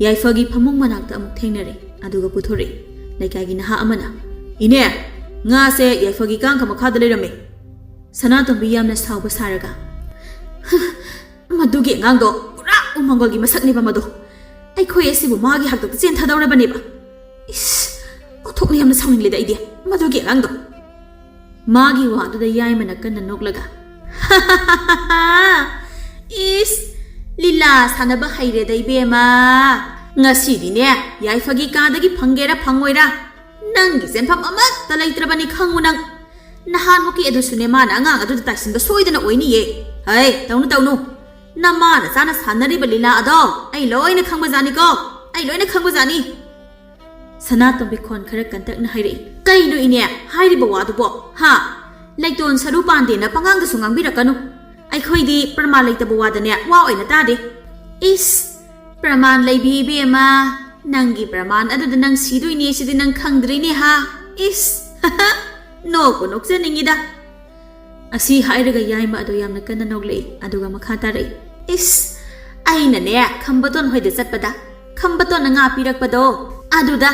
ꯌꯥꯏꯐꯒꯤ ꯐꯃꯨꯡ ꯃꯅꯥꯛꯇ ꯑꯃꯨꯛ ꯊꯦꯡꯅꯔꯦ꯫ ꯑꯗꯨꯒ ꯄꯨꯊꯣꯔꯛꯏ꯫ ꯂꯩꯀꯥꯏꯒꯤ ꯅꯍꯥ ꯑꯃꯅ, "ꯏꯅꯦ, ꯉꯥꯁꯦ ꯌꯥꯏꯐꯒꯤ ꯀꯥꯡꯈ ꯃꯈꯥꯗ ꯂꯩꯔꯝꯃꯦ꯫" ꯁꯅꯥꯇꯣꯝꯕꯤ ꯌꯥꯝꯅ ꯁꯥꯎꯕ ꯁꯥꯔꯒ, "ꯍ, ꯃꯗꯨꯒꯤ ꯑꯉꯥꯡꯗꯣ ꯄꯨꯔꯥ ꯎꯃꯪꯒꯣꯜꯒꯤ ꯃꯁꯛꯅꯦꯕ ꯃꯗꯣ꯫ ꯑꯩꯈꯣꯏ ꯑꯁꯤꯕꯨ ꯃꯥꯒꯤ ꯍꯥꯛꯇꯛꯇ ꯆꯦꯟꯊꯗꯧꯔꯕꯅꯦꯕ꯫ ꯏꯁ, ꯑꯣꯟꯊꯣꯛꯅ ꯌꯥꯝꯅ ꯁꯥꯎꯅꯤꯡꯂꯦꯗ ꯑꯩꯗꯤ ꯃꯗꯨꯒꯤ ꯑꯉꯥꯡꯗꯣ꯫" ꯃꯥꯒꯤ ꯋꯥꯗꯨꯗ ꯌꯥꯏꯃꯅ ꯀꯟꯅ ꯅꯣꯛꯂꯒ, "ꯏꯁ, ꯂꯤꯂꯥ ꯁꯥꯟꯅꯕ ꯍꯩꯔꯦꯗ ꯏꯕꯦꯝꯃ꯫ ꯉꯁꯤꯗꯤꯅꯦ ꯌꯥꯏꯐꯒꯤ ꯀꯥꯗꯒꯤ ꯐꯪꯒꯦꯔꯥ ꯐꯪꯉꯣꯏꯔꯥ, ꯅꯪꯒꯤ ꯆꯦꯟꯐꯝ ꯑꯃꯠꯇ ꯂꯩꯇ꯭ꯔꯕꯅꯤ ꯈꯪꯉꯨ ꯅꯪ꯫ ꯅꯍꯥꯟꯃꯨꯛꯀꯤ ꯑꯗꯨꯁꯨꯅꯦ ꯃꯥꯅ ꯑꯉꯥꯡ ꯑꯗꯨꯗ ꯇꯥꯏꯁꯤꯟꯕ ꯁꯣꯏꯗꯅ ꯑꯣꯏꯅꯤꯌꯦ꯫ ꯍꯩ, ꯇꯧꯅꯨ ꯇꯧꯅꯨ꯫ ꯅꯃꯥ ꯅꯆꯥꯅ ꯁꯥꯟꯅꯔꯤꯕ ꯂꯤꯂꯥ ꯑꯗꯣ ꯑꯩ ꯂꯣꯏꯅ ꯈꯪꯕꯖꯥꯠꯅꯤꯀꯣ꯫ ꯑꯩ ꯂꯣꯏꯅ ꯈꯪꯕꯖꯥꯠꯅꯤ꯫ ꯁꯅꯥꯇꯣꯝꯕꯤ ꯈꯣꯟ ꯈꯔ ꯀꯟꯇꯛꯅ ꯍꯥꯏꯔꯛꯏ꯫ "ꯀꯩꯅꯣ ꯏꯅꯦ ꯍꯥꯏꯔꯤꯕ ꯋꯥꯗꯨꯕꯣ? ꯍꯥ? ꯂꯩꯇꯣꯟ ꯁꯔꯨ ꯄꯥꯟꯗꯦꯅ ꯄꯉꯥꯡꯗꯁꯨ ꯉꯥꯡꯕꯤꯔꯛꯀꯅꯨ꯫ ꯑꯩꯈꯣꯏꯗꯤ ꯄ꯭ꯔꯃꯥꯟ ꯂꯩꯇꯕ ꯋꯥꯗꯅꯦ ꯋꯥ ꯑꯣꯏꯅ ꯇꯥꯗꯦ꯫ ꯏꯁ, ꯄ꯭ꯔꯃꯥꯟ ꯂꯩꯕꯤ ꯏꯕꯦꯝꯃ, ꯅꯪꯒꯤ ꯄ꯭ꯔꯃꯥꯟ ꯑꯗꯨꯗ ꯅꯪ ꯁꯤꯗꯣꯏꯅꯦ ꯁꯤꯗꯤ ꯅꯪ ꯈꯪꯗ꯭ꯔꯤꯅꯦ ꯍꯥ? ꯏꯁ, ꯅꯣꯛꯄꯨ ꯅꯣꯛꯆꯅꯤꯡꯉꯤꯗ꯫" ꯑꯁꯤ ꯍꯥꯏꯔꯒ ꯌꯥꯏꯃ ꯑꯗꯣ ꯌꯥꯝꯅ ꯀꯟꯅ ꯅꯣꯛꯂꯛꯏ, ꯑꯗꯨꯒ ꯃꯈꯥ ꯇꯥꯔꯛꯏ꯫ "ꯏꯁ, ꯑꯩꯅꯅꯦ ꯈꯝꯕꯇꯣꯟ ꯍꯣꯏꯗ ꯆꯠꯄꯗ ꯈꯝꯕꯇꯣꯟꯅ ꯉꯥ ꯄꯤꯔꯛꯄꯗꯣ, ꯑꯗꯨꯗ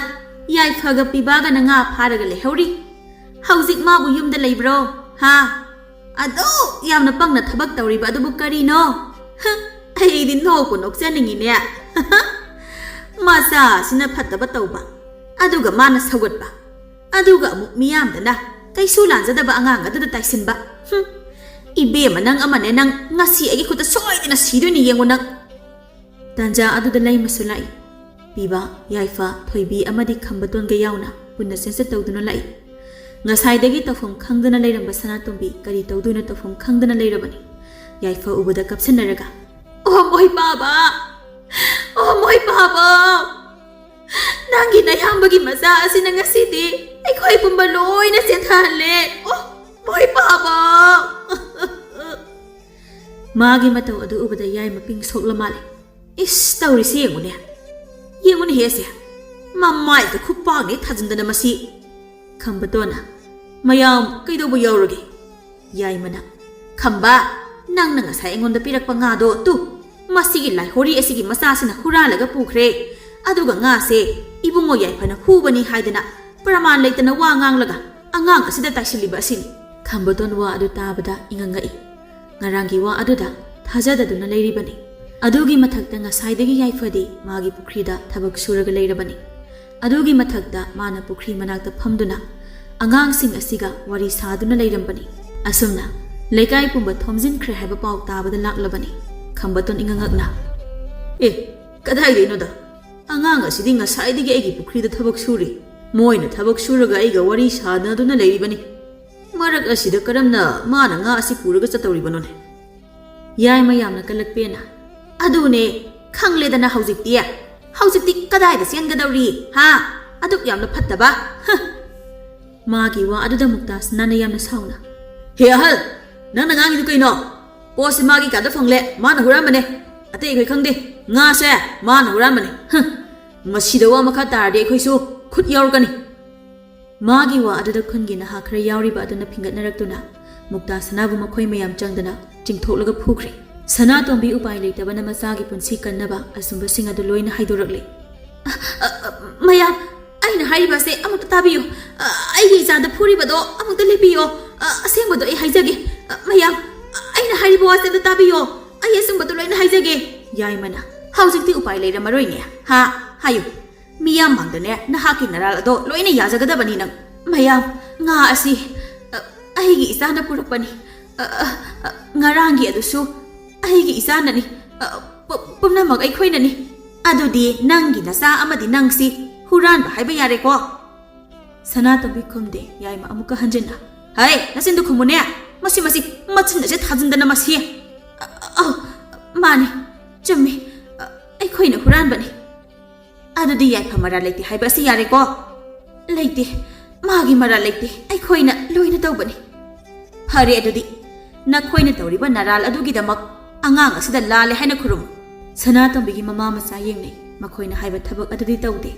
ꯌꯥꯏꯐꯒ ꯄꯤꯕꯥꯒꯅ ꯉꯥ ꯐꯥꯔꯒ ꯂꯩꯍꯧꯔꯤ꯫ ꯍꯧꯖꯤꯛ ꯃꯥꯕꯨ ꯌꯨꯝꯗ ꯂꯩꯕ꯭ꯔꯣ? ꯍꯥ? ꯑꯗꯨ ꯌꯥꯝꯅ ꯄꯪꯅ ꯊꯕꯛ ꯇꯧꯔꯤꯕ ꯑꯗꯨꯕꯨ ꯀꯔꯤꯅꯣ? ꯍ, ꯑꯩꯗꯤ ꯅꯣꯛꯄꯨ ꯅꯣꯛꯆꯅꯤꯡꯉꯤꯅꯦ꯫" ꯃꯆꯥꯁꯤꯅ ꯐꯠꯇꯕ ꯇꯧꯕ, ꯑꯗꯨꯒ ꯃꯥꯅ ꯁꯧꯒꯠꯄ, ꯑꯗꯨꯒ ꯑꯃꯨꯛ ꯃꯤꯌꯥꯝꯗꯅ ꯀꯩꯁꯨ ꯂꯥꯟꯖꯗꯕ ꯑꯉꯥꯡ ꯑꯗꯨꯗ ꯇꯥꯏꯁꯤꯟꯕ꯫ ꯍꯨꯝ, ꯏꯕꯦꯝꯃ, ꯅꯪ ꯑꯃꯅꯦ, ꯅꯪ ꯉꯁꯤ ꯑꯩꯒꯤ ꯈꯨꯠꯇ ꯁꯣꯏꯗꯅ ꯁꯤꯗꯣꯏꯅꯤ, ꯌꯦꯡꯉꯨ ꯅꯪ꯫ ꯇꯥꯟꯖꯥ ꯑꯗꯨꯗ ꯂꯩꯃꯁꯨ ꯂꯥꯛꯏ꯫ ꯄꯤꯕ, ꯌꯥꯏꯐ, ꯊꯣꯏꯕꯤ ꯑꯃꯗꯤ ꯈꯝꯕꯇꯣꯟꯒ ꯌꯥꯎꯅ ꯄꯨꯟꯅ ꯆꯦꯟꯆꯠ ꯇꯧꯗꯨꯅ ꯂꯥꯛꯏ꯫ ꯉꯁꯥꯏꯗꯒꯤ ꯇꯧꯐꯝ ꯈꯪꯗꯅ ꯂꯩꯔꯝꯕ ꯁꯅꯥꯇꯣꯝꯕꯤ ꯀꯔꯤ ꯇꯧꯗꯣꯏꯅꯣ ꯇꯧꯐꯝ ꯈꯪꯗꯅ ꯂꯩꯔꯕꯅꯤ꯫ ꯌꯥꯏꯐ ꯎꯕꯗ ꯀꯞꯁꯤꯟꯅꯔꯒ, "ꯑꯣ ꯃꯣꯏ ꯄꯥꯕ! ꯑꯣ ꯃꯣꯏ ꯄꯥꯕ! ꯅꯪꯒꯤ ꯅꯌꯥꯝꯕꯒꯤ ꯃꯆꯥ ꯑꯁꯤꯅ ꯉꯁꯤꯗꯤ ꯑꯩꯈꯣꯏ ꯄꯨꯝꯕ ꯂꯣꯏꯅ ꯆꯦꯟꯊꯍꯜꯂꯦ꯫ ꯑꯣ ꯃꯣꯏ ꯄꯥꯕ!" ꯃꯥꯒꯤ ꯃꯇꯧ ꯑꯗꯨ ꯎꯕꯗ ꯌꯥꯏꯃ ꯄꯤꯡ ꯁꯣꯛꯂ ꯃꯥꯜꯂꯦ꯫ "ꯏꯁ, ꯇꯧꯔꯤꯁꯦ ꯌꯦꯡꯉꯨꯅꯦ꯫ ꯌꯦꯡꯉꯨꯅꯦꯍꯦ ꯑꯁꯦ꯫ ꯃꯃꯥꯏꯗ ꯈꯨꯄꯥꯛꯅꯦ ꯊꯥꯖꯤꯟꯗꯅ ꯃꯁꯤ꯫" ꯈꯝꯕꯇꯣꯟꯅ, "ꯃꯌꯥꯝ ꯀꯩꯗꯧꯕ ꯌꯥꯎꯔꯒꯦ?" ꯌꯥꯏꯃꯅ, "ꯈꯝꯕ, ꯅꯪꯅ ꯉꯁꯥꯏ ꯑꯩꯉꯣꯟꯗ ꯄꯤꯔꯛꯄ ꯉꯥꯗꯣ ꯇꯨ, ꯃꯁꯤꯒꯤ ꯂꯥꯏꯍꯣꯔꯤ ꯑꯁꯤꯒꯤ ꯃꯆꯥꯁꯤꯅ ꯍꯨꯔꯥꯜꯂꯒ ꯄꯨꯈ꯭ꯔꯦ꯫ ꯑꯗꯨꯒ ꯉꯥꯁꯦ ꯏꯕꯨꯡꯉꯣ ꯌꯥꯏꯐꯅ ꯍꯨꯕꯅꯤ ꯍꯥꯏꯗꯅ ꯄ꯭ꯔꯃꯥꯟ ꯂꯩꯇꯅ ꯋꯥ ꯉꯥꯡꯂꯒ ꯑꯉꯥꯡ ꯑꯁꯤꯗ ꯇꯥꯏꯁꯤꯜꯂꯤꯕ ꯑꯁꯤꯅꯤ꯫" ꯈꯝꯕꯇꯣꯟ ꯋꯥ ꯑꯗꯨ ꯇꯥꯕꯗ ꯏꯉꯛ ꯉꯛꯏ꯫ ꯉꯔꯥꯡꯒꯤ ꯋꯥ ꯑꯗꯨꯗ ꯊꯥꯖꯗꯗꯨꯅ ꯂꯩꯔꯤꯕꯅꯤ꯫ ꯑꯗꯨꯒꯤ ꯃꯊꯛꯇ ꯉꯁꯥꯏꯗꯒꯤ ꯌꯥꯏꯐꯗꯤ ꯃꯥꯒꯤ ꯄꯨꯈ꯭ꯔꯤꯗ ꯊꯕꯛ ꯁꯨꯔꯒ ꯂꯩꯔꯕꯅꯤ꯫ ꯑꯗꯨꯒꯤ ꯃꯊꯛꯇ ꯃꯥꯅ ꯄꯨꯈ꯭ꯔꯤ ꯃꯅꯥꯛꯇ ꯐꯝꯗꯨꯅ ꯑꯉꯥꯡꯁꯤꯡ ꯑꯁꯤꯒ ꯋꯥꯔꯤ ꯁꯥꯗꯨꯅ ꯂꯩꯔꯝꯕꯅꯤ꯫ ꯑꯁꯨꯝꯅ ꯂꯩꯀꯥꯏ ꯄꯨꯝꯕ ꯊꯣꯝꯖꯤꯟꯈ꯭ꯔꯦ ꯍꯥꯏꯕ ꯄꯥꯎ ꯇꯥꯕꯗ ꯂꯥꯛꯂꯕꯅꯤ꯫ ꯈꯝꯕꯇꯣꯟ ꯏꯉꯛ ꯉꯛꯅ, "ꯑꯦ, ꯀꯗꯥꯏꯗꯩꯅꯣꯗ? ꯑꯉꯥꯡ ꯑꯁꯤꯗꯤ ꯉꯁꯥꯏꯗꯒꯤ ꯑꯩꯒꯤ ꯄꯨꯈ꯭ꯔꯤꯗ ꯊꯕꯛ ꯁꯨꯔꯤ꯫ ꯃꯣꯏꯅ ꯊꯕꯛ ꯁꯨꯔꯒ ꯑꯩꯒ ꯋꯥꯔꯤ ꯁꯥꯅꯗꯨꯅ ꯂꯩꯔꯤꯕꯅꯤ꯫ ꯃꯔꯛ ꯑꯁꯤꯗ ꯀꯔꯝꯅ ꯃꯥꯅ ꯉꯥ ꯑꯁꯤ ꯄꯨꯔꯒ ꯆꯠꯇꯧꯔꯤꯕꯅꯣꯅꯦ?" ꯌꯥꯏꯃ ꯌꯥꯝꯅ ꯀꯜꯂꯛꯄꯦꯅ꯫ ꯑꯗꯨꯅꯦ, ꯈꯪꯂꯦꯗꯅ ꯍꯧꯖꯤꯛꯇꯤ꯫ ꯍꯧꯖꯤꯛꯇꯤ ꯀꯗꯥꯏꯗ ꯆꯦꯟꯒꯗꯧꯔꯤ? ꯍꯥ? ꯑꯗꯨꯛ ꯌꯥꯝꯅ ꯐꯠꯇꯕ? ꯍ! ꯃꯥꯒꯤ ꯋꯥ ꯑꯗꯨꯗ ꯃꯨꯛꯇꯥꯁꯅꯥꯅ ꯌꯥꯝꯅ ꯁꯥꯎꯅ꯫ "ꯍꯦ ꯑꯍꯜ, ꯅꯪꯅ ꯉꯥꯡꯉꯤꯗꯨ ꯀꯩꯅꯣ? ꯄꯣꯠꯁꯦ ꯃꯥꯒꯤ ꯀꯥꯗ ꯐꯪꯂꯦ, ꯃꯥꯅ ꯍꯨꯔꯥꯟꯕꯅꯦ꯫ ꯑꯇꯩ ꯑꯩꯈꯣꯏ ꯈꯪꯗꯦ꯫ ꯉꯥꯁꯦ ꯃꯥꯅ ꯍꯨꯔꯥꯟꯕꯅꯦ꯫ ꯍ! ꯃꯁꯤꯗ ꯋꯥ ꯃꯈꯥ ꯇꯥꯔꯗꯤ ꯑꯩꯈꯣꯏꯁꯨ ꯈꯨꯠ ꯌꯥꯎꯔꯛꯀꯅꯤ꯫" ꯃꯥꯒꯤ ꯋꯥ ꯑꯗꯨꯗ ꯈꯨꯟꯒꯤ ꯅꯍꯥ ꯈꯔ ꯌꯥꯎꯔꯤꯕ ꯑꯗꯨꯅ ꯐꯤꯡꯒꯠꯅꯔꯛꯇꯨꯅ ꯃꯨꯛꯇꯥꯁꯅꯥꯕꯨ ꯃꯈꯣꯏ ꯃꯌꯥꯝ ꯆꯪꯗꯅ ꯆꯤꯡꯊꯣꯛꯂꯒ ꯐꯨꯈ꯭ꯔꯦ꯫ ꯁꯅꯥꯇꯣꯝꯕꯤ ꯎꯄꯥꯏ ꯂꯩꯇꯕꯅ ꯃꯆꯥꯒꯤ ꯄꯨꯟꯁꯤ ꯀꯟꯅꯕ ꯑꯆꯨꯝꯕꯁꯤꯡ ꯑꯗꯨ ꯂꯣꯏꯅ ꯍꯥꯏꯗꯣꯔꯛꯂꯦ꯫ "ꯑ, ꯑ, ꯃꯌꯥꯝ, ꯑꯩꯅ ꯍꯥꯏꯔꯤꯕꯁꯦ ꯑꯃꯨꯛꯇ ꯇꯥꯕꯤꯌꯨ꯫ ꯑ, ꯑꯩꯒꯤ ꯏꯆꯥꯗ ꯐꯨꯔꯤꯕꯗꯣ ꯑꯃꯨꯛꯇ ꯂꯦꯞꯄꯤꯌꯣ꯫ ꯑ, ꯑꯁꯦꯡꯕꯗꯣ ꯑꯩ ꯍꯥꯏꯖꯒꯦ꯫ ꯑ, ꯃꯌꯥꯝ, ꯑ, ꯑꯩꯅ ꯍꯥꯏꯔꯤꯕ ꯋꯥꯁꯦ ꯑꯝꯇ ꯇꯥꯕꯤꯌꯣ꯫ ꯑꯩ ꯑꯆꯨꯝꯕꯗꯣ ꯂꯣꯏꯅ ꯍꯥꯏꯖꯒꯦ꯫" ꯌꯥꯏꯃꯅ, "ꯍꯧꯖꯤꯛꯇꯤ ꯎꯄꯥꯏ ꯂꯩꯔꯝꯃꯔꯣꯏꯅꯦ꯫ ꯍꯥ? ꯍꯥꯏꯌꯨ꯫ ꯃꯤꯌꯥꯝ ꯃꯥꯡꯗꯅꯦ ꯅꯍꯥꯛꯀꯤ ꯅꯔꯥꯜ ꯑꯗꯣ ꯂꯣꯏꯅ ꯌꯥꯖꯒꯗꯕꯅꯤ ꯅꯪ꯫" "ꯃꯌꯥꯝ, ꯉꯥ ꯑꯁꯤ, ꯑ, ꯑꯩꯒꯤ ꯏꯆꯥꯅ ꯄꯨꯔꯛꯄꯅꯤ꯫ ꯑ, ꯑ, ꯑ, ꯉꯔꯥꯡꯒꯤ ꯑꯗꯨꯁꯨ ꯑꯩꯒꯤ ꯏꯆꯥꯅꯅꯤ꯫ ꯑ, ꯄꯨ-, ꯄꯨꯝꯅꯃꯛ ꯑꯩꯈꯣꯏꯅꯅꯤ꯫" "ꯑꯗꯨꯗꯤ ꯅꯪꯒꯤ ꯅꯆꯥ ꯑꯃꯗꯤ ꯅꯪꯁꯤ ꯍꯨꯔꯥꯟꯕ ꯍꯥꯏꯕ ꯌꯥꯔꯦꯀꯣ?" ꯁꯅꯥꯇꯣꯝꯕꯤ ꯈꯨꯝꯗꯦ꯫ ꯌꯥꯏꯃ ꯑꯃꯨꯛꯀ ꯍꯟꯖꯤꯟꯅ, "ꯍꯩ, ꯅꯆꯤꯟꯗꯨ ꯈꯨꯝꯃꯨꯅꯦ꯫ ꯃꯁꯤ, ꯃꯁꯤ, ꯃꯆꯤꯟ ꯑꯁꯦ ꯊꯥꯖꯤꯟꯗꯅ ꯃꯁꯤ꯫ ꯑ, ꯑ, ꯑꯧ, ꯃꯥꯅꯤ, ꯆꯨꯝꯃꯤ꯫ ꯑ, ꯑꯩꯈꯣꯏꯅ ꯍꯨꯔꯥꯟꯕꯅꯤ꯫" "ꯑꯗꯨꯗꯤ ꯌꯥꯏꯐ ꯃꯔꯥꯜ ꯂꯩꯇꯦ ꯍꯥꯏꯕ ꯑꯁꯤ ꯌꯥꯔꯦꯀꯣ?" "ꯂꯩꯇꯦ, ꯃꯥꯒꯤ ꯃꯔꯥꯜ ꯂꯩꯇꯦ, ꯑꯩꯈꯣꯏꯅ ꯂꯣꯏꯅ ꯇꯧꯕꯅꯤ꯫" "ꯐꯔꯦ ꯑꯗꯨꯗꯤ, ꯅꯈꯣꯏꯅ ꯇꯧꯔꯤꯕ ꯅꯔꯥꯜ ꯑꯗꯨꯒꯤꯗꯃꯛ ꯑꯉꯥꯡ ꯑꯁꯤꯗ ꯂꯥꯜꯂꯦ ꯍꯥꯏꯅ ꯈꯨꯔꯨꯝꯃꯨ꯫" ꯁꯅꯥꯇꯣꯝꯕꯤꯒꯤ ꯃꯃꯥ ꯃꯆꯥ ꯌꯦꯡꯅꯩ꯫ ꯃꯈꯣꯏꯅ ꯍꯥꯏꯕ ꯊꯕꯛ ꯑꯗꯨꯗꯤ ꯇꯧꯗꯦ꯫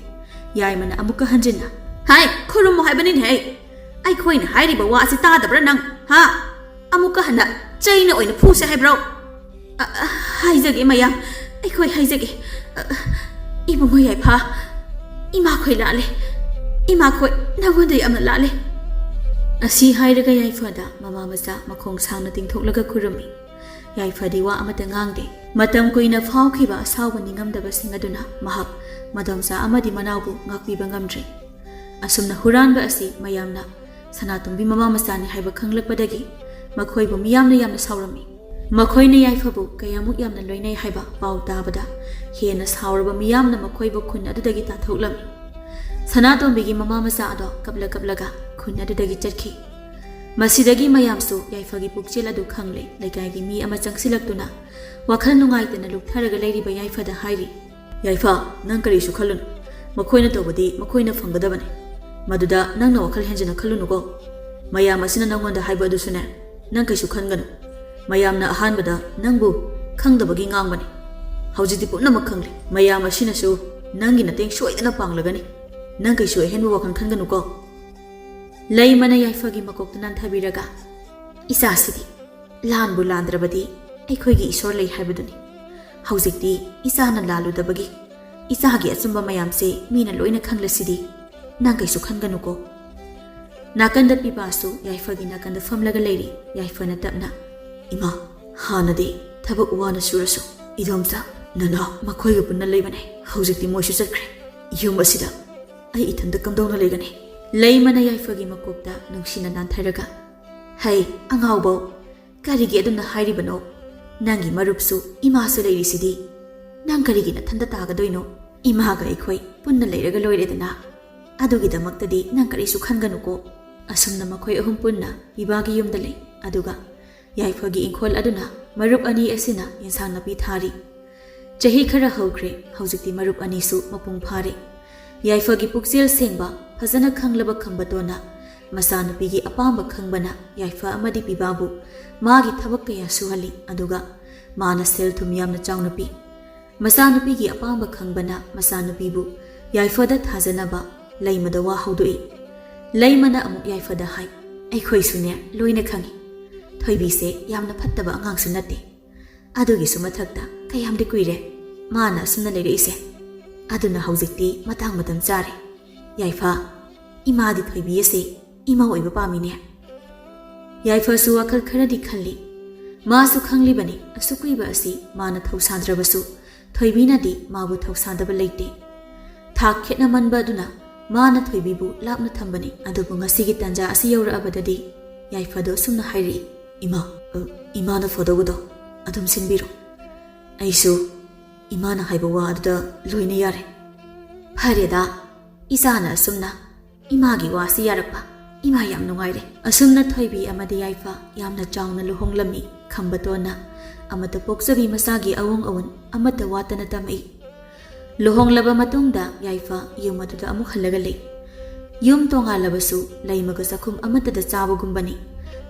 ꯌꯥꯏꯃꯅ ꯑꯃꯨꯛꯀ ꯍꯟꯖꯤꯟꯅ, "ꯍꯥꯏ, ꯈꯨꯔꯨꯝꯃꯨ ꯍꯥꯏꯕꯅꯤꯅꯦ ꯑꯩ꯫ ꯑꯩꯈꯣꯏꯅ ꯍꯥꯏꯔꯤꯕ ꯋꯥ ꯑꯁꯤ ꯇꯥꯗꯕ꯭ꯔꯥ ꯅꯪ? ꯍꯥ? ꯑꯃꯨꯛꯀ ꯍꯟꯅ ꯆꯩꯅ ꯑꯣꯏꯅ ꯐꯨꯁꯦ ꯍꯥꯏꯕ꯭ꯔꯣ?" "ꯑ, ꯑ, ꯍꯥꯏꯖꯒꯦ ꯃꯌꯥꯝ, ꯑꯩꯈꯣꯏ ꯍꯥꯏꯖꯒꯦ꯫ ꯑ, ꯏꯕꯨꯡꯉꯣ ꯌꯥꯏꯐ, ꯏꯃꯥꯈꯣꯏ ꯂꯥꯜꯂꯦ꯫ ꯏꯃꯥꯈꯣꯏ ꯅꯪꯉꯣꯟꯗ ꯌꯥꯝꯅ ꯂꯥꯜꯂꯦ꯫" ꯑꯁꯤ ꯍꯥꯏꯔꯒ ꯌꯥꯏꯐꯗ ꯃꯃꯥ ꯃꯆꯥ ꯃꯈꯣꯡ ꯁꯥꯡꯅ ꯇꯤꯡꯊꯣꯛꯂꯒ ꯈꯨꯔꯨꯝꯃꯤ꯫ ꯌꯥꯏꯐꯗꯤ ꯋꯥ ꯑꯃꯠꯇ ꯉꯥꯡꯗꯦ꯫ ꯃꯇꯝ ꯀꯨꯏꯅ ꯐꯥꯎꯈꯤꯕ ꯑꯁꯥꯎꯕ ꯅꯤꯡꯉꯝꯗꯕꯁꯤꯡ ꯑꯗꯨꯅ ꯃꯍꯥꯛ ꯃꯗꯣꯝꯆꯥ ꯑꯃꯗꯤ ꯃꯅꯥꯎꯕꯨ ꯉꯥꯛꯄꯤꯕ ꯉꯝꯗ꯭ꯔꯦ꯫ ꯑꯁꯨꯝꯅ ꯍꯨꯔꯥꯟꯕ ꯑꯁꯤ ꯃꯌꯥꯝꯅ ꯁꯅꯥꯇꯣꯝꯕꯤ ꯃꯃꯥ ꯃꯆꯥꯅꯤ ꯍꯥꯏꯕ ꯈꯪꯂꯛꯄꯗꯒꯤ ꯃꯈꯣꯏꯕꯨ ꯃꯤꯌꯥꯝꯅ ꯌꯥꯝꯅ ꯁꯥꯎꯔꯝꯃꯤ꯫ ꯃꯈꯣꯏꯅ ꯌꯥꯏꯐꯕꯨ ꯀꯌꯥꯃꯨꯛ ꯌꯥꯝꯅ ꯂꯣꯏꯅꯩ ꯍꯥꯏꯕ ꯄꯥꯎ ꯇꯥꯕꯗ ꯍꯦꯟꯅ ꯁꯥꯎꯔꯕ ꯃꯤꯌꯥꯝꯅ ꯃꯈꯣꯏꯕꯨ ꯈꯨꯟ ꯑꯗꯨꯗꯒꯤ ꯇꯥꯟꯊꯣꯛꯂꯝꯃꯤ꯫ ꯁꯅꯥꯇꯣꯝꯕꯤꯒꯤ ꯃꯃꯥ ꯃꯆꯥ ꯑꯗꯣ ꯀꯞꯂ ꯀꯞꯂꯒ ꯈꯨꯟ ꯑꯗꯨꯗꯒꯤ ꯆꯠꯈꯤ꯫ ꯃꯁꯤꯗꯒꯤ ꯃꯌꯥꯝꯁꯨ ꯌꯥꯏꯐꯒꯤ ꯄꯨꯛꯆꯦꯜ ꯑꯗꯨ ꯈꯪꯂꯦ꯫ ꯂꯩꯀꯥꯏꯒꯤ ꯃꯤ ꯑꯃ ꯆꯪꯁꯤꯜꯂꯛꯇꯨꯅ ꯋꯥꯈꯜ ꯅꯨꯡꯉꯥꯏꯇꯅ ꯂꯨꯞꯊꯔꯒ ꯂꯩꯔꯤꯕ ꯌꯥꯏꯐꯗ ꯍꯥꯏꯔꯤ, "ꯌꯥꯏꯐ, ꯅꯪ ꯀꯔꯤꯁꯨ ꯈꯜꯂꯨꯅꯨ꯫ ꯃꯈꯣꯏꯅ ꯇꯧꯕꯗꯤ ꯃꯈꯣꯏꯅ ꯐꯪꯒꯗꯕꯅꯤ꯫ ꯃꯗꯨꯗ ꯅꯪꯅ ꯋꯥꯈꯜ ꯍꯦꯟꯖꯅ ꯈꯜꯂꯨꯅꯨꯀꯣ꯫ ꯃꯌꯥꯝ ꯑꯁꯤꯅ ꯅꯪꯉꯣꯟꯗ ꯍꯥꯏꯕ ꯑꯗꯨꯁꯨꯅꯦ, ꯅꯪ ꯀꯩꯁꯨ ꯈꯟꯒꯅꯨ꯫ ꯃꯌꯥꯝꯅ ꯑꯍꯥꯟꯕꯗ ꯅꯪꯕꯨ ꯈꯪꯗꯕꯒꯤ ꯉꯥꯡꯕꯅꯤ꯫ ꯍꯧꯖꯤꯛꯇꯤ ꯄꯨꯝꯅꯃꯛ ꯈꯪꯂꯦ꯫ ꯃꯌꯥꯝ ꯑꯁꯤꯅꯁꯨ ꯅꯪꯒꯤ ꯃꯇꯦꯡ ꯁꯣꯏꯗꯅ ꯄꯥꯡꯂꯒꯅꯤ꯫ ꯅꯪ ꯀꯩꯁꯨ ꯑꯍꯦꯟꯕ ꯋꯥꯈꯜ ꯈꯟꯒꯅꯨꯀꯣ꯫" ꯂꯩꯃꯅ ꯌꯥꯏꯐꯒꯤ ꯃꯀꯣꯛꯇ ꯅꯥꯟꯊꯕꯤꯔꯒ, "ꯏꯆꯥꯁꯤꯗꯤ ꯂꯥꯟꯕꯨ ꯂꯥꯟꯗ꯭ꯔꯕꯗꯤ ꯑꯩꯈꯣꯏꯒꯤ ꯏꯁꯣꯔ ꯂꯩ ꯍꯥꯏꯕꯗꯨꯅꯤ꯫ ꯍꯧꯖꯤꯛꯇꯤ ꯏꯆꯥꯅ ꯂꯥꯜꯂꯨꯗꯕꯒꯤ ꯏꯆꯥꯒꯤ ꯑꯆꯨꯝꯕ ꯃꯌꯥꯝꯁꯦ ꯃꯤꯅ ꯂꯣꯏꯅ ꯈꯪꯂꯁꯤꯗꯤ꯫ ꯅꯪ ꯀꯩꯁꯨ ꯈꯟꯒꯅꯨꯀꯣ꯫" ꯅꯥꯀꯟꯗ ꯄꯤꯕꯥꯁꯨ ꯌꯥꯏꯐꯒꯤ ꯅꯥꯀꯟꯗ ꯐꯝꯂꯒ ꯂꯩꯔꯤ꯫ ꯌꯥꯏꯐꯅ ꯇꯞꯅ, "ꯏꯃꯥ, ꯍꯥꯟꯅꯗꯤ ꯊꯕꯛ ꯋꯥꯅ ꯁꯨꯔꯁꯨ ꯏꯗꯣꯝꯆꯥ, ꯅꯅꯥꯎ ꯃꯈꯣꯏꯒ ꯄꯨꯟꯅ ꯂꯩꯕꯅꯦ꯫ ꯍꯧꯖꯤꯛꯇꯤ ꯃꯣꯏꯁꯨ ꯆꯠꯈ꯭ꯔꯦ꯫ ꯌꯨꯝ ꯑꯁꯤꯗ ꯑꯩ ꯏꯊꯟꯇ ꯀꯝꯗꯧꯅ ꯂꯩꯒꯅꯤ?" ꯂꯩꯃꯅ ꯌꯥꯏꯐꯒꯤ ꯃꯀꯣꯛꯇ ꯅꯨꯡꯁꯤꯅ ꯅꯥꯟꯊꯔꯒ, "ꯍꯩ, ꯑꯉꯥꯎꯕꯧ, ꯀꯔꯤꯒꯤ ꯑꯗꯨꯝꯅ ꯍꯥꯏꯔꯤꯕꯅꯣ? ꯅꯪꯒꯤ ꯃꯔꯨꯞꯁꯨ ꯏꯃꯥꯁꯨ ꯂꯩꯔꯤꯁꯤꯗꯤ꯫ ꯅꯪ ꯀꯔꯤꯒꯤ ꯅꯊꯟꯇ ꯇꯥꯒꯗꯣꯏꯅꯣ? ꯏꯃꯥꯒ ꯑꯩꯈꯣꯏ ꯄꯨꯟꯅ ꯂꯩꯔꯒ ꯂꯣꯏꯔꯦꯗꯅ꯫ ꯑꯗꯨꯒꯤꯗꯃꯛꯇꯗꯤ ꯅꯪ ꯀꯔꯤꯁꯨ ꯈꯟꯒꯅꯨꯀꯣ꯫" ꯑꯁꯨꯝꯅ ꯃꯈꯣꯏ ꯑꯍꯨꯝ ꯄꯨꯟꯅ ꯄꯤꯕꯥꯒꯤ ꯌꯨꯝꯗ ꯂꯩ꯫ ꯑꯗꯨꯒ ꯌꯥꯏꯐꯒꯤ ꯏꯪꯈꯣꯜ ꯑꯗꯨꯅ ꯃꯔꯨꯞ ꯑꯅꯤ ꯑꯁꯤꯅ ꯌꯦꯟꯁꯥꯡ ꯅꯥꯄꯤ ꯊꯥꯔꯤ꯫ ꯆꯍꯤ ꯈꯔ ꯍꯧꯈ꯭ꯔꯦ꯫ ꯍꯧꯖꯤꯛꯇꯤ ꯃꯔꯨꯞ ꯑꯅꯤꯁꯨ ꯃꯄꯨꯡ ꯐꯥꯔꯦ꯫ ꯌꯥꯏꯐꯒꯤ ꯄꯨꯛꯆꯦꯜ ꯁꯦꯡꯕ, ꯐꯖꯅ ꯈꯪꯂꯕ ꯈꯝꯕꯇꯣꯟꯅ ꯃꯆꯥꯅꯨꯄꯤꯒꯤ ꯑꯄꯥꯝꯕ ꯈꯪꯕꯅ ꯌꯥꯏꯐ ꯑꯃꯗꯤ ꯄꯤꯕꯥꯕꯨ ꯃꯥꯒꯤ ꯊꯕꯛ ꯀꯌꯥ ꯁꯨꯍꯜꯂꯤ꯫ ꯑꯗꯨꯒ ꯃꯥꯅ ꯁꯦꯜ ꯊꯨꯝ ꯌꯥꯝꯅ ꯆꯥꯎꯅ ꯄꯤ꯫ ꯃꯆꯥꯅꯨꯄꯤꯒꯤ ꯑꯄꯥꯝꯕ ꯈꯪꯕꯅ ꯃꯆꯥꯅꯨꯄꯤꯕꯨ ꯌꯥꯏꯐꯗ ꯊꯥꯖꯅꯕ ꯂꯩꯃꯗ ꯋꯥ ꯍꯧꯗꯣꯛꯏ꯫ ꯂꯩꯃꯅ ꯑꯃꯨꯛ ꯌꯥꯏꯐꯗ ꯍꯥꯏ, "ꯑꯩꯈꯣꯏꯁꯨꯅꯦ ꯂꯣꯏꯅ ꯈꯪꯏ꯫ ꯊꯣꯏꯕꯤꯁꯦ ꯌꯥꯝꯅ ꯐꯠꯇꯕ ꯑꯉꯥꯡꯁꯨ ꯅꯠꯇꯦ꯫ ꯑꯗꯨꯒꯤꯁꯨ ꯃꯊꯛꯇ ꯀꯌꯥꯝꯗꯤ ꯀꯨꯏꯔꯦ ꯃꯥꯅ ꯑꯁꯨꯝꯅ ꯂꯩꯔꯛꯏꯁꯦ꯫ ꯑꯗꯨꯅ ꯍꯧꯖꯤꯛꯇꯤ ꯃꯇꯥꯡ ꯃꯇꯝ ꯆꯥꯔꯦ꯫ ꯌꯥꯏꯐ, ꯏꯃꯥꯗꯤ ꯊꯣꯏꯕꯤ ꯑꯁꯤ ꯏꯃꯧ ꯑꯣꯏꯕ ꯄꯥꯝꯃꯤꯅꯦ꯫" ꯌꯥꯏꯐꯁꯨ ꯋꯥꯈꯜ ꯈꯔꯗꯤ ꯈꯜꯂꯤ꯫ ꯃꯥꯁꯨ ꯈꯪꯂꯤꯕꯅꯤ ꯑꯁꯨꯛ ꯀꯨꯏꯕ ꯑꯁꯤ ꯃꯥꯅ ꯊꯧꯁꯥꯗ꯭ꯔꯕꯁꯨ ꯊꯣꯏꯕꯤꯅꯗꯤ ꯃꯥꯕꯨ ꯊꯧꯁꯥꯗꯕ ꯂꯩꯇꯦ꯫ ꯊꯥꯛ ꯈꯦꯠꯅꯃꯟꯕ ꯑꯗꯨꯅ ꯃꯥꯅ ꯊꯣꯏꯕꯤꯕꯨ ꯂꯥꯞꯅ ꯊꯝꯕꯅꯤ꯫ ꯑꯗꯨꯕꯨ ꯉꯁꯤꯒꯤ ꯇꯥꯟꯖꯥ ꯑꯁꯤ ꯌꯧꯔꯛꯑꯕꯗꯗꯤ ꯌꯥꯏꯐꯗꯣ ꯑꯁꯨꯝꯅ ꯍꯥꯏꯔꯛꯏ, "ꯏꯃꯥ, ꯑ, ꯏꯃꯥꯅ ꯐꯣꯇꯣꯗꯣ ꯑꯗꯨꯝ ꯁꯤꯟꯕꯤꯔꯣ꯫ ꯑꯩꯁꯨ ꯏꯃꯥꯅ ꯍꯥꯏꯕ ꯋꯥ ꯑꯗꯨꯗ ꯂꯣꯏꯅ ꯌꯥꯔꯦ꯫" ꯐꯔꯦꯗ, ꯏꯆꯥꯅ ꯑꯁꯨꯝꯅ ꯏꯃꯥꯒꯤ ꯋꯥꯁꯤ ꯌꯥꯔꯛꯄ꯫ ꯏꯃꯥ, ꯌꯥꯝ ꯅꯨꯡꯉꯥꯏꯔꯦ꯫ ꯑꯁꯨꯝꯅ ꯊꯣꯏꯕꯤ ꯑꯃꯗꯤ ꯌꯥꯏꯐ ꯌꯥꯝꯅ ꯆꯥꯎꯅ ꯂꯨꯍꯣꯡꯂꯝꯃꯤ꯫ ꯈꯝꯕꯇꯣꯟꯅ ꯑꯃꯠꯇ ꯄꯣꯛꯆꯕꯤ ꯃꯆꯥꯒꯤ ꯑꯋꯣꯡ ꯑꯋꯣꯟ ꯑꯃꯠꯇ ꯋꯥꯠꯇꯅ ꯇꯝꯃꯛꯏ꯫ ꯂꯨꯍꯣꯡꯂꯕ ꯃꯇꯨꯡꯗ ꯌꯥꯏꯐ ꯌꯨꯝ ꯑꯗꯨꯗ ꯑꯃꯨꯛ ꯍꯜꯂꯒ ꯂꯩ꯫ ꯌꯨꯝ ꯇꯣꯉꯥꯜꯂꯕꯁꯨ ꯂꯩꯃꯒ ꯆꯥꯛꯈꯨꯝ ꯑꯃꯠꯇꯗ ꯆꯥꯕꯒꯨꯝꯕꯅꯤ꯫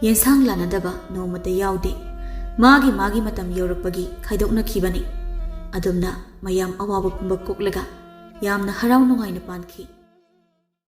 ꯌꯦꯟꯁꯥꯡ ꯂꯥꯟꯅꯗꯕ ꯅꯣꯡꯃꯇ ꯌꯥꯎꯗꯦ꯫ ꯃꯥꯒꯤ ꯃꯥꯒꯤ ꯃꯇꯝ ꯌꯧꯔꯛꯄꯒꯤ ꯈꯥꯏꯗꯣꯛꯅꯈꯤꯕꯅꯤ꯫ ꯑꯗꯨꯝꯅ ꯃꯌꯥꯝ ꯑꯋꯥꯕ ꯄꯨꯝꯕ ꯀꯣꯛꯂꯒ ꯌꯥꯝꯅ ꯍꯔꯥꯎ ꯅꯨꯡꯉꯥꯏꯅ ꯄꯥꯟꯈꯤ꯫